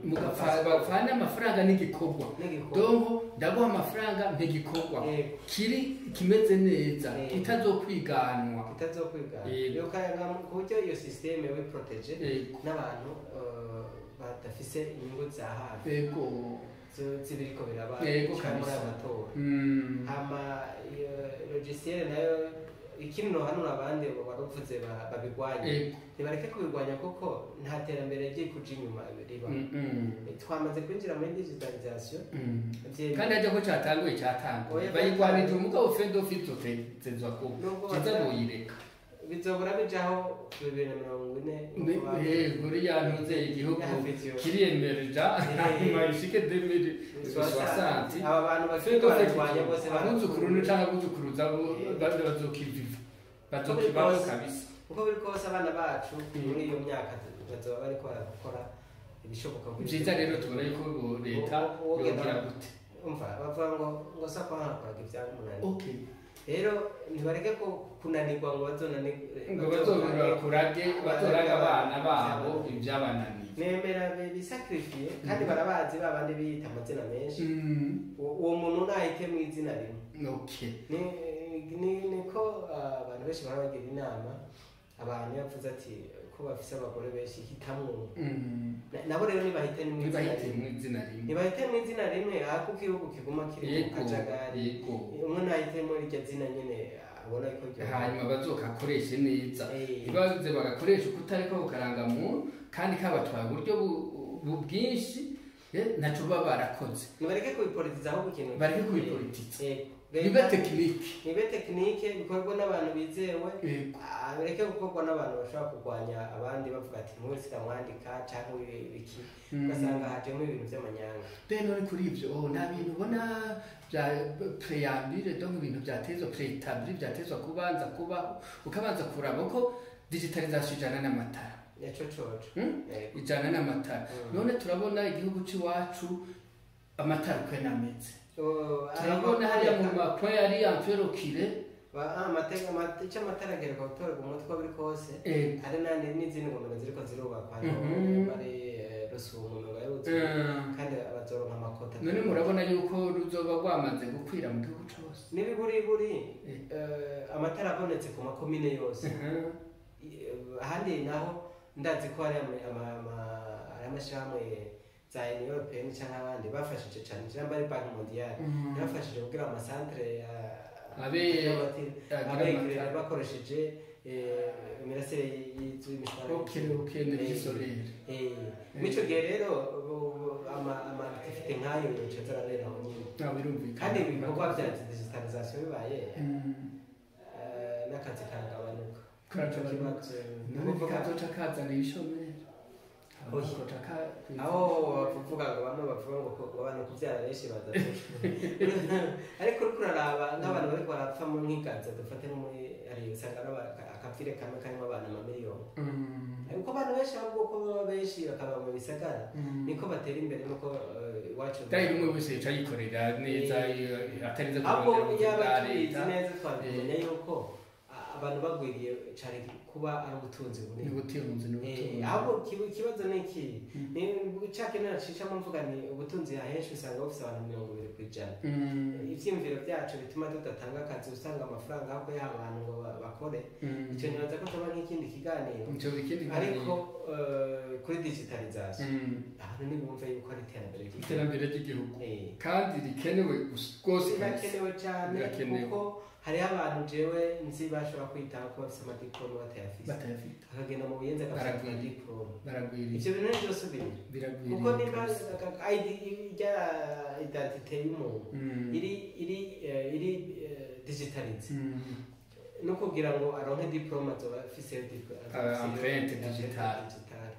Mugapfana amafaranga n'igikorwa. N'igikorwa. Donc ndaguha amafaranga ntigikorwa kiri kimeze neza, kitazokwiganwa. Kitazokwigana. Iyo kayaga ku buryo iyo système wi protégé n'abantu badafise inyungu za hafi z'ibiriko biraba muri aya matora. Hama iyo logiciel nayo, ikindi nohanura abandi waruvuze babigwanye, ntibareke kubigwanya, kuko nta terambere riri kuja inyuma riba. Twamaze kwinjira muri digitalisation. Kandi ajya ko cyatanguye, cyatanguye Oya, bayigwanije umugabo fendo fitotezwa ko Nubwo kiza boyireka. Bizobora bijaho 2040. Kuri ya ntuze igihugu Ya vision. kiriyemereja, hanyuma ishike 2060. Aba bantu bakiri Fendo bararwanya bose abuzukuru canke abuzukuruza bo bazokiviva, bazokibaho kabisa. Uko biri kose, abana bacu muri iyo myaka Bazoba bariko barakora ibishoboka kugira Vyiza rero tubona yuko ubu leta yogira gute? Umva, bavuga ngo sa kwa hakoraga ibyamunaniye. Rero ntibareke ko kunanirwa ngo bazonanirwe, Ngo bazobura kurage batoraga abana babo ibyabananiye. Nemera bisacrifiye, kandi barabazi ba bandi biyita amazina menshi. Uwo muntu nahite mu izina rimwe. Niko abantu benshi baba bagira inama abantu, yavuze ati ko bafise abagore benshi, hitamwo. Nabo rero nibahite mu izina Ntibahite rimwe. mu izina rimwe. Ntibahite mu izina rimwe, ahubwo igihugu kiguma kiri mu kajagari. Umwe nahitemo iryo zina nyene abona ko ryo Hanyuma bazokakoreshe neza. Ntibaze bagakoresha uko utariko bukarangamuntu kandi kabatwaye uburyo bwinshi, ntaco baba barakoze. Nibareke kubipolitiza ahubwo ikintu. Bareke kubipolitiza. Bibe technique. Nibe technique, bikorwa n'abantu bizewe. Bireke gukorwa n'abantu bashobora kurwanya abandi, bavuga ati mwe sitamwandika cyangwa ibiki, ugasanga hajemo ibintu by'amanyanga. Rero none kuri ivyo, nta bintu ubona bya préambule, donc ibintu vyatezwa préétabli, vyatezwa kubanza kubaho, ukabanza kuraba ko digitalisation ijana n'amatara? Nico coco. Ijana n'amatara. None turabona igihugu c'iwacu amatara uko ameze. Turabona hariya mu ma point ari un peu reculé. Icyo amatara agereka gutorerwa umutwe uko biri kose. Hari n'izindi ngomero ziriko zirubakwa, bari Rusumo ngo yaruzuye, kandi bazoronka amakota. None murabona yuko ruzoba rwamaze gukwira mu gihugu cose? N'ibiburiburi, amatara abonetse ku makomine yose. Ahandi naho ndazi ko hari amashyirahamwe za Union Européenne cyangwa abandi bafashije cyane, cyangwa ari Banque Mondiale yarafashije kugira ama centre Agira abe amatara. bakoresheje imirasire y'imishwara. Ok, énergie solaire. Mico gihe rero ama activité nk'ayo yoca azarabera aho nyine. Ah, birumvikana. Kandi ibikorwa bya digitalisation bibaye, n'akazi karagabanuka. Karagabanuka. Ikibazo None kazoca kazana ibishomeri? Oya. Kazoca Aho bavuga ngo bamwe bavuga ngo abantu kubyara benshi badafasha, ariko uriko uraraba nk'abantu bariko barapfa mu nk'igaza, dufate nko muri hari usanga akapfire kamwe karimo abantu amamiliyoni. Ariko abantu benshi, ahubwo uko baba benshi bakaba mu bisagara, niko batera imbere, nuko iwacu Kandi umwe wese yica yikorera neza, atarinze ahubwo kurondera ubuzi yaba bwa tubizi leta. neza, twabimenya yuko abantu bagwiriye cyane kuba ari ubutunzi Ni bunini. ubutunzi, ni ubutunzi. Ahubwo ikibazo ni iki, ni cya kintu nacishamo mvuga, ni ubutunzi ahenshi usanga bufise abantu 20%. Ivyiyumviro byacu bituma tudatanga akazi, usanga amafaranga aho kuyaha abantu ngo bakore. Icyo nibaza ko tuba nk'ikindi kiganiro. Ico ikindi. Ariko kuri digitalisation, abantu ntibumve yuko ari iterambere ry'igihugu. Iterambere ry'igihugu, kandi rikenewe rwose kabisa. Birakenewe cyane. Birakenewe. Kuko hariho abantu jewe nzi bashobora kwitaho ko bafise amadiplome batayafise, Batayafite. akagenda mu buyenzi agafata Baragwiriye. diplome. Baragwiriye. Ivyo bintu ntivyosubira, Biragwiriye kuko niba kabisa. ID rya identité y'umuntu iri digitalisé, no kugira ngo aronke diplome azoba afise diplome. Empreinte digitale. Digitale.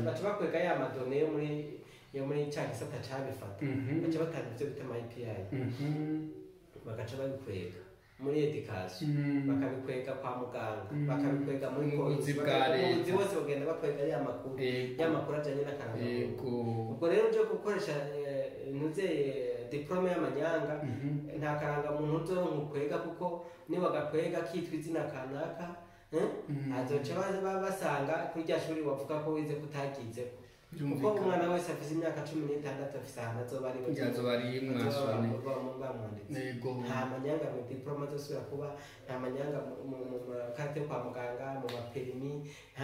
Baca bakwega ya ma données yo muri ca gisata cabifata, baca batanga ivyo bita ama API, bagaca babikwega muri éducation, bakabikwega kwa muganga, bakabikwega muri Mu buzi polisi, bwa mu buzi leta. bose bagenda bakwega ya makuru, ya makuru ajanye n'akarangamuntu. Ubwo rero uje gukoresha ntuzeye diplome y'amanyanga, nta karangamuntu uzoronka ukwega, kuko niba gakwega kitwa izina kanaka, azoca basanga kuri rya shuri wavuga ko wize ko utagizeko, kuko umwana wese afise imyaka 16 afise ahantu azoba ari. Azoba ari mwasone. Bamwanditse. Nta manyanga mu diplome azosubira kuba, nta manyanga mu makarite yo kwa muganga, mu ma permis, nta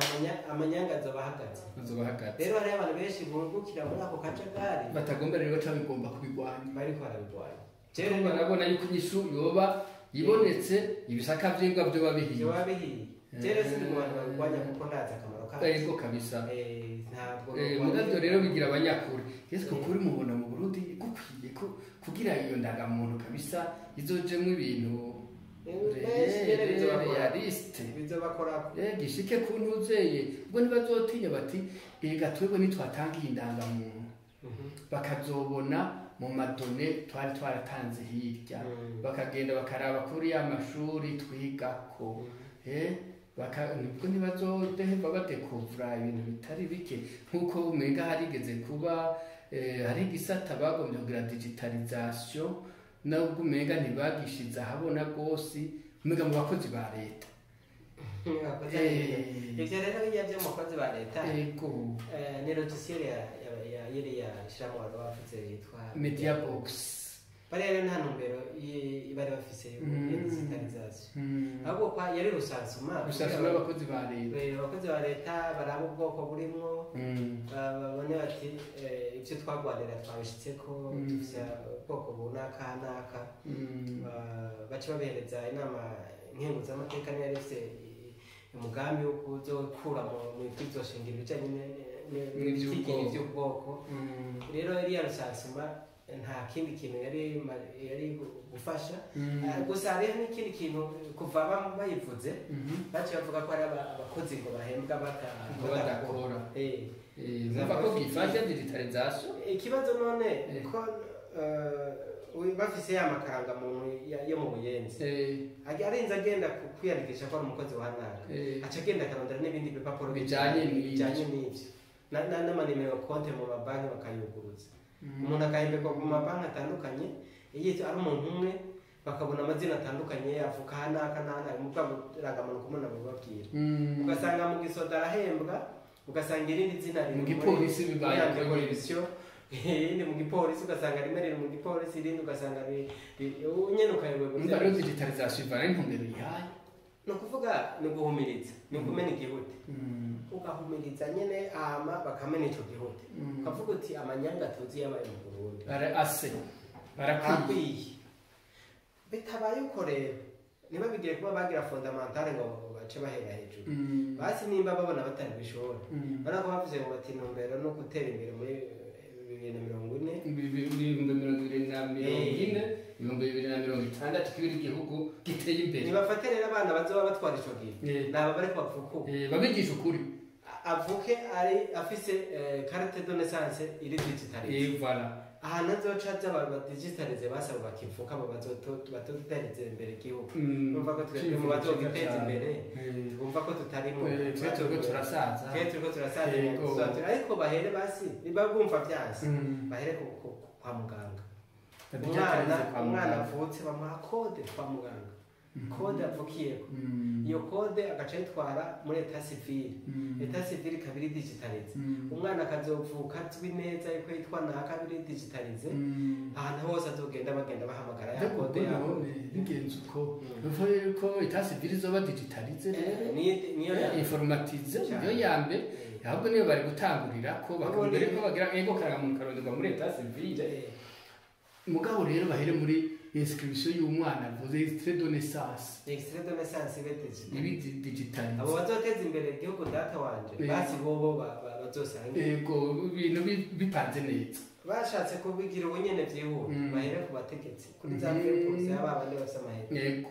amanyanga azoba ahagaze. Azoba ahagaze. Rero hariho abantu benshi bungukira muri ako kajagari. Batagomba rero baca bigomba kubigwanya. Bariko barabirwanya. Rero barabona yuko inyishu yoba ibonetse, ibisaka vy'imbwa vyoba bihiye. Vyoba bihiye. Jewe sindi mu bantu babirwanya kuko ndazi akamaro kavyo. Ego kabisa. Ntabwo Mugavyo rero bigira abanyakuri. Ese kuri mubona mu Burundi gukwiye ko kugira iyo ndangamuntu kabisa izojemwo ibintu Benshi nyene bizobakora. réaliste? Bizobakorako. Gishike ku ntuzeye, ubwo ntibazotinya bati ega twebwe nitwatanga iyi ndangamuntu, bakazobona mu ma données twari twaratanze hirya, bakagenda bakaraba kuri ya mashuri twigako. Nibwo ntibazodeheva badekuvura ibintu bitari bike, nk'uko umenga harigeze kuba hari igisata bagombye kugira digitalisation, nubwo umenga ntibagishize ahabona rwose, umenga mu bakozi ba leta. Ivyo rero bijya vyo mu bakozi ba leta, Ego. Ni logiciel ya yiriya shirahamwe wari wavuze yitwa Media Box. Bariya rero nta ntumbero bari bafise ya digitalisation, ahubwo kwa yari recensement. Recensement y'abakozi ba leta. Abakozi ba leta baraba ubwoko burimwo, babone bati ivyo twagwanira twabishitseko, dufise ubwoko bunaka naka. Baca babihereza inama nkenguzamateka, niyo yari ifise umugambi wo kuzokura mu vy'izoshingira ibijanye N'ivy'ubwoko. n'ivy'ubwoko. Rero iriya recensement nta kindi kintu yari gufasha. Gusa hariho n'ikindi kintu kuva bayivuze, baciye bavuga ko hari abakozi ngo bahembwa Ngo badakora. Numva ko gifasha digitalisation. Ikibazo none ko bafise ya makaranga muntu yo mu Buyenzi, arinze agenda kwiyandikisha ko ari umukozi wa naka, aca agenda akarondera n'ibindi bipapuro Bijanye n'ivyo. bijanye n'ivyo, n'amanimero konte mu mabanki bakayuguruza, umuntu agahemberwa mu mabanki atandukanye, iyo ari umuntu umwe bakabona amazina atandukanye, avuka aha n'aka n'aka, mu bwabo irangamuntu kumwe bubabwira, ugasanga mu gisoda arahembwa, ugasanga irindi zina riri Mu gipolisi bibaye muri uko nyene. anticorruption, irindi mu gipolisi, ugasanga rimwe riri mu gipolisi, irindi ugasanga nyene ukayoberwa. Umva rero, digitalisation ivana n'intumbero yihaye. Ni ukuvuga ni uguhumiriza, ni ukumena igihute, ugahumiriza nyene, hama bakamena ico gihute, ukavuga uti amanyanga tuzi yabaye mu Burundi Bara ase barakwiye. Akwiye. Bitabaye uko rero, ntibabigire kuba bagira fondamentale ngo bace bahera hejuru. Basi nimba babona batari bishobora, urabona ko bavuze ngo bati intumbero no gutera imbere muri 2040. 2040, 2060 kibiri igihugu giteye imbere. Nibafate rero abana bazoba batwara ico gihe, naba bariko bavuka ubu. Babigisha ukuri. Avuke ari afise carte de naissance iri digitalisée. Voilà. Ahantu azoca aza badigitalize, basaba bakivuka abo batodutarize imbere igihugu. Numva ko twebwe mu bazogiteza imbere, twumva ko tutarimo. Twe turiko turasaza. Twe turiko turasaza. Ariko bahere basi niba bumva vyanse, bahere kwa muganga. Badigitalize Umwana kwa umwana muganga. avutse bamuha code kwa muganga, code avukiyeko. Iyo code agaca ayitwara muri état civil, état civil ikaba iri digitalisée. Umwana akazovuka azwi neza yuko yitwa naka, biri digitalisé. Ahantu hose azogenda bagenda bahamagara ya code yabo. Bigenze uko, bivuga yuko état civil izoba digitalisé rero, Niyo ya informatisé, Cyane. niyo ya mbere. Ahubwo niyo bari gutangurira ko bakambere ko bagira ego karangamuntu karonderwa muri état civil. Mugabo rero bahere muri inscription y'umwana avuze, extrait de naissance. Extrait de naissance ibe digitalisé. Ibi digitalisé. Abo bazoteza imbere igihugu, data wanje, basi bobo bazosanga Ego, ibintu bipanze neza. Bashatse kubigira ubunyene vyihuta, bahere ku bategetsi, kuri za 20% y'aba bandi bafise amahera. Ego,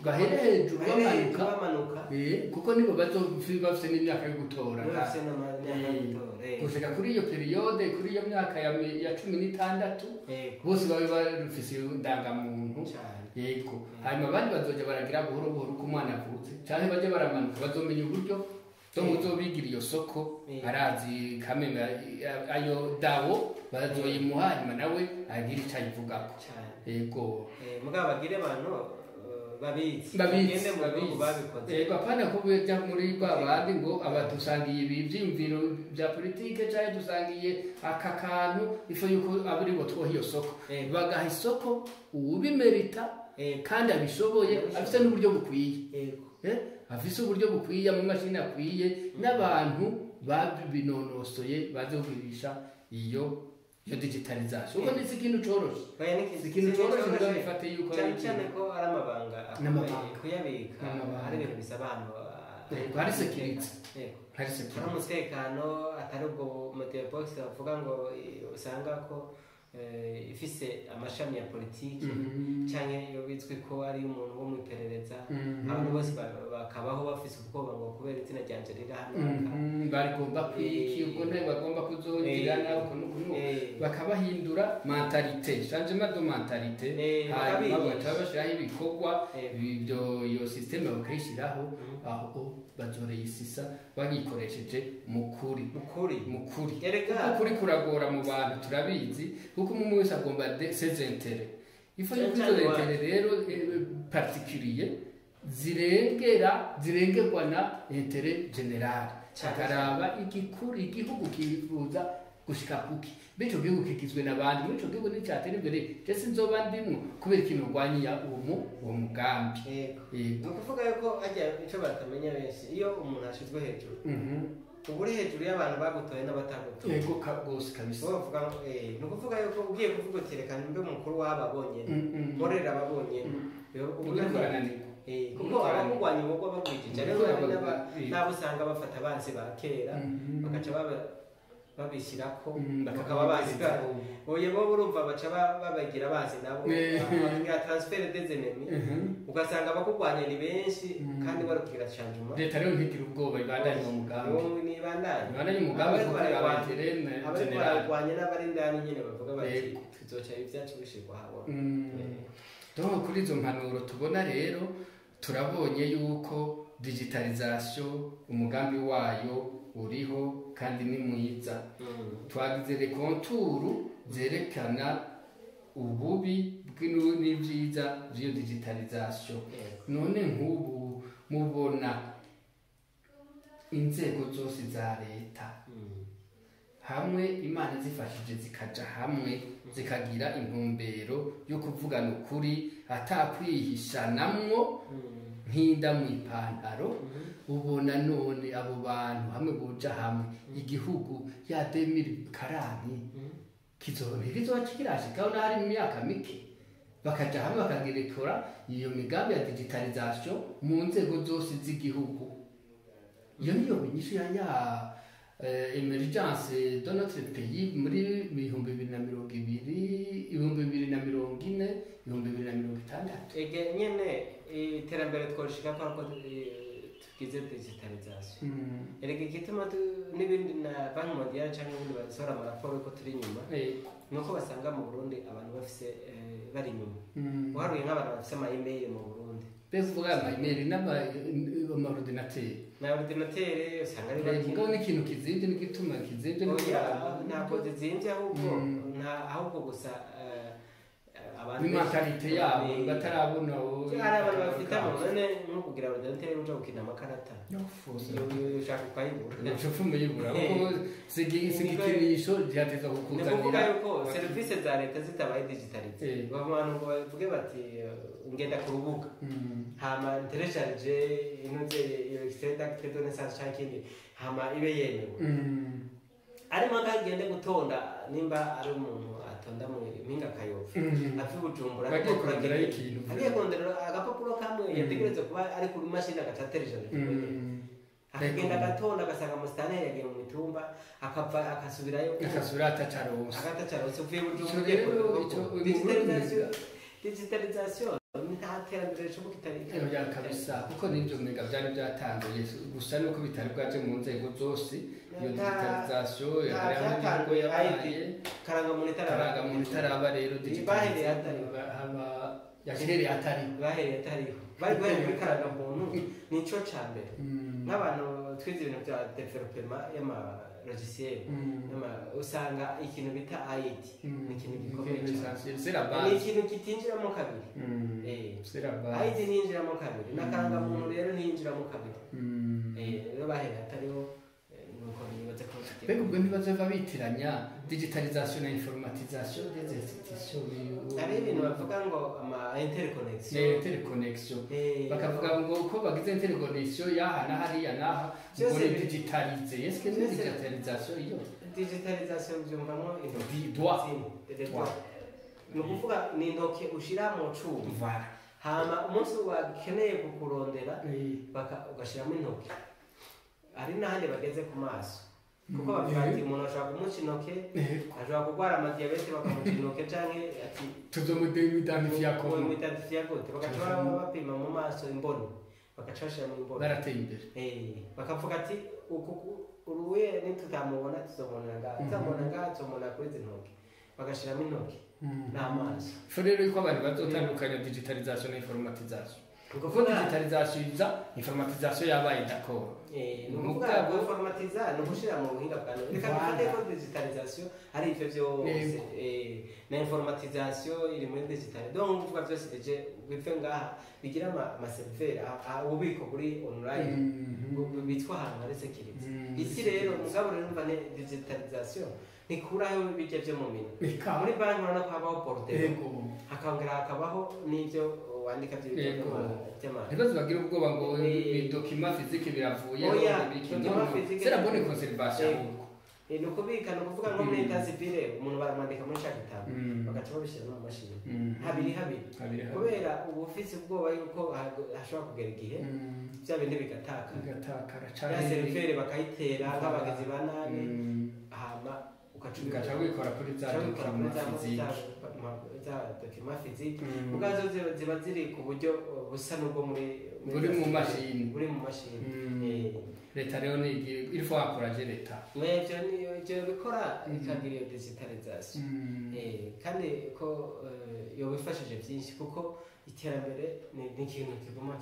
bahere hejuru. Bahere hejuru. Bamanuka. Bamanuka. Kuko nibo bazofise bafise n'imyaka yo gutora. Nibo bafise n'imyaka yo gutora. Gushika kuri iyo période, kuri iyo myaka ya 16, bose babe bafise indangamuntu. Cane. Yego, hanyuma abandi bazoja baragira buhoro buhoro uko umwana avutse, canke baje baramanuka, bazomenya uburyo donc uzobigira iyo soko. Arazi kameme ayo dawo bazoyimuha, hanyuma nawe agira ico ayivugako. Cane. Yego. Mugabo bagire abantu babizi, babizi. bagende mu bihugu Babizi. babikoze. Yego, apana ko bijya muri ba bandi ngo aba dusangiye ibi vyiyumviro bya politike canke dusangiye aka kantu, ifo yuko abo bo twoha iyo soko. Bagaha isoko uwubimerita kandi abishoboye, afise n'uburyo bukwiye. Afise uburyo bukwiye, amamashini akwiye n'abantu babinonosoye baze kugurisha iyo digitalisation, kuko ni ikintu coroshe. Oya, ni Si ikintu coroshe, coroshe. ntibabifate yuko Cyane ari cyane ko ari amabanga akomeye N'amabanga. kuyabika. N'amabanga. Hari ibintu bisaba ahantu Yego, hari security. Yego. Hari Hari security. umutekano, atari ubwo motibox bavuga ngo usanga ko ifise amashami ya politiki canke iyo bizwi ko ari umuntu wo mu iperereza, abantu bose bakabaho bafise ubwoba ngo kubera izina ryanje riri hano. Barigomba kwiki, ubwo ntayo bagomba kuzogira nawe ukuntu ukuntu bakabahindura mentalité, changement de mentalité, hanyuma bakabigisha. Bagaca bashyiraho ibikorwa ibyo, iyo système bakayishyiraho, aho bazoreyisisa bagikoresheje mu kuri. Mukuri. Mu kuri. Erega kuko ukuri kuragora mu bantu, turabizi, kuko umwe wese agomba ses intérêts. Il faut yuko Cyane izo cyane intérêts rero particulier zirengera, zirengerwa na intérêt général. Cyane. Akaraba igikuru igihugu kifuza gushika kuki, bityo gihugu kigizwe n'abandi muri ico gihugu n'icyatera imbere, ndetse nzoba ndimwo kubera ikintu urwanya uwo mugambi. Yego. Yego. Ni ukuvuga yuko hajya icyo batamenya benshi, iyo umuntu ashizwe hejuru, uba uri hejuru y'abantu bagutoye n'abatagutoye. Yego, rwose kabisa. Bo bavuga ngo, ni ukuvuga yuko ugiye kuvuga uti reka mbe umukuru w'aba bonyene, nkorera aba bonyene. Uriko urananirwa. Kuko Uriko urananirwa. abamugwanya ubwo bagwijije rero, Uriko hari n'abo usanga bafata abansi ba kera, bagaca babishyirako, bakaba bazi bakababwiriza. Oya, bo urumva baca babagira bazi nabo, bakagira transfert des ennemis, ugasanga abakugwanya ni benshi kandi bari kugira changement. Leta rero ntigira ubwoba, ibandanye uwo mugambi. Uwo nibandanye. Ibandanye umugambi Abariko kuko bararwanya, intérêt abariko général. bararwanya n'abari indani nyene bavuga bati tuzoca ibyacu bishirwa habona. Donc kuri izo mpanuro tubona rero, turabonye yuko digitalisation umugambi wayo uriho kandi ni mwiza. Twagize les contours zerekana ububi n'ibyiza by'iyo digitalisation. None nk'ubu mubona inzego zose za leta hamwe Imana zifashije zikaja hamwe, zikagira intumbero yo kuvugana ukuri atakwihishanamwo nk'inda mu ipantaro, ubona none abo bantu hamwe boja hamwe, igihugu ya 2040 kizoba kirashikaho n'ahari mu myaka mike, bakaja hamwe bakagerekora iyo migambi ya digitalisation mu nzego zose z'igihugu, iyo niyo nyishu ya émergence de notre pays muri 2020, 2040, 2060? Ege nyene iterambere twoshika ko ariko tugize digitalisation. Erega igituma n'ibindi na Banque mondiale cyangwa ibindi basohora amaraporo ko turi inyuma, nuko basanga mu Burundi abantu bafise bari inyuma. Uharuye nk'abantu bafise ama email mu Burundi, Mbese uvuga ama email n'ama ordinateur? Na ordinateur usanga ari bake. Mugabo n'ikintu kizimvye, n'igituma kizimvye ni Oya, ntabwo zizimvye, ahubwo nta, ahubwo gusa abantu ni mentalité yabo batarabona. Hari abantu bafite none nko kugira ordinateur uja gukina amakarata, iyo ushaka ukayibura. Ucufu muyibura kuko sigikinisho gihateza Ni kukuzanira. ukuvuga yuko serivisi za leta zitabaye digitalisé, abantu ngo bavuge bati ngenda ku rubuga, hama nteresharije inoze iyo extrait d'acte de naissance canke ikindi, hama ibe yemewe, arimo akagende gutonda, nimba ari umuntu atonda mu mpinga kayopfa, ava i Bujumbura, Bagiye kuronderayo ikintu. Agiye kurondera agapapuro kamwe yategerezwa kuba ari kuri mashini, agaca ateresharije, akagenda agatonda, agasanga musitani yagiye mu mitumba, akava akasubirayo. Akasubira atacaronse. Agatacarose uvuye Bujumbura Ico ugiye rero, kurondera. Digitalisation nta terambere rishoboka itari Oya kabisa, kuko n'ibyo mega byari byatanguye, gusa nuko bitari bwaje mu nzego zose iyo digitalisation. Nta Hariho n'ibigo byatanguye yabaye karangamuntu itaraba. Karangamuntu itaraba rero. Bahereye hatariho. Haba yahereye hatariho. Bahereye atariho, bari guhera kuri karangamuntu, nico ca mbere. Nk'abantu twize ibintu bya développement y'ama logiciel, usanga ikintu bita ID ni ikintu gikomeye cyane. C'est la Ni base. ikintu kitinjiramo kabiri. C'est la base. ID ntinjiramo kabiri, na karangamuntu rero ntinjiramo kabiri. Rero bahereye hatariho, nuko nibaza ko Mbega ubwo ntibazova bitiranya digitalisation na informatisation des institutions? Hari ibintu bavuga ngo ama interconnexion. Ni interconnexion. Bakavuga ngo uko bagize interconnexion yaha na hariya n'aha ngo Byose ni digitalisé. Est-ce que ni digitalisation iyo? Digitalisation byumvamo intoki. Doigt. Des doigts. Ni ukuvuga ni intoki ushira mu cuma, Voilà. hama umunsi wakeneye kukurondera, ugashyiramo intoki. Hari n'ahandi bageze ku maso. Kuko bavuga ati umuntu ashobora kumuca intoke, ashobora kurwara amadiyabete bakamuca intoke, canke ati tuzomuidentifiya ko muidentifiya gute, bagaca bapima mu maso imboni, bagaca bashira mu imboni. Barateye imbere. Bakavuga ati uruye nitutamubona tuzomubona ngaha, tutamubona ngaha tuzomubona kuri izi ntoke, bagashiramo intoke n'amaso. Fo rero yuko abantu bazotandukanya digitalisation na informatisation, kuko digitalisation iza informatisation yabaye d'accord. Ni ukuvuga ngo informatiza ni ugushira mu buhinga bwa none. Reka dufate ko digitalisation ari ivyo vyose, na informatisation iri muri digital. Donc ukuvuga vyose bije bive ngaha bigira ama serveur, ububiko buri online bitwa ahantu hari security. Isi rero mugabo rero umva ne digitalisation nikuraho bijya vyo mu minwe. Muri banki urabona ko habaho bordereau, hakongera hakabaho n'ivyo wandika by'amara. Ntibaze bagira ubwoba ngo document physique biravuye, c'est la bonne conservation. Ni ukubika, ni ukuvuga nko muri état civil umuntu baramwandika muri ca gitabo bagaca babishyira no mu mashini habiri habiri, kubera uba ufise ubwoba yuko hashobora kugera igihe bya bindi bigatakara, ya seriveri bakayitera nk'abagizi ba nabi, hama ugaca wikora kuri za document physique ubwazo ziba ziri ku buryo busa n'ubwo muri buri mu mashini, buri mu mashini. Leta rero ni il faut encourager leta. Ivyo ivyo bikora ikagira iyo digitalisation, kandi ko yobifashije byinshi, kuko iterambere ni ikintu kiguma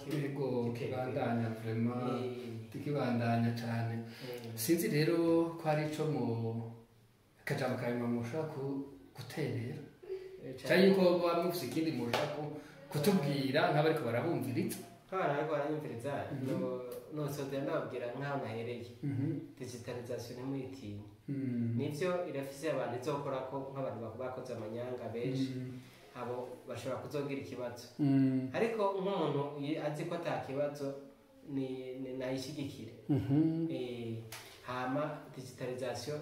kibandanya, vraiment kibandanya cyane. Sinzi rero ko hari ico mu akajambo kanyuma mushobora guterera, cyangwa yuko muba mufise ikindi mushobora kutubwira nk'abariko barabumviriza. Nk'abantu bariko baranyumviriza, nosozera ndababwira nk'aho nahereye. Digitalisation ntimuyitinye, nivyo irafise abantu izokorako, nk'abantu bakoze amanyanga benshi, abo bashobora kuzogira ikibazo. Ariko nk'umuntu azi ko ata kibazo nayishigikire. Hama digitalisation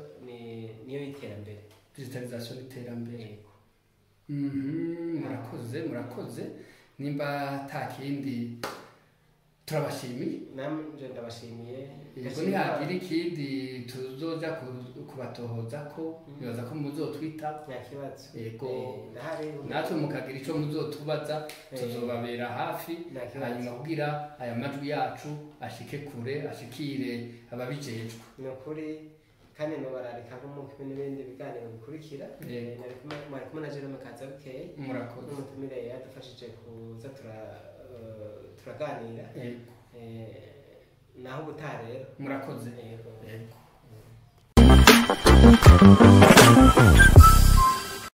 niyo iterambere. Digitalisation ni iterambere. Murakoze, murakoze. Nimba ta kindi turabashimiye. Namje ndabashimiye. Yego, nihagira ikindi tuzoja kubatohoza ko nibaza ko muzotwita. Nta kibazo. Yego, natwe mukagira ico muzotubaza tuzobabera hafi, hanyuma kugira aya majwi yacu ashike kure, ashikire ababijejwe. Ni ukuri, kandi nobararika nko n'ibindi biganiro bikurikira. Mwari kumwe na Jerome Kazabukeye. Murakoze. N'umutumire yadufashije kuza turaganira. Naho ubutaha rero. Murakoze. Yego. Yego.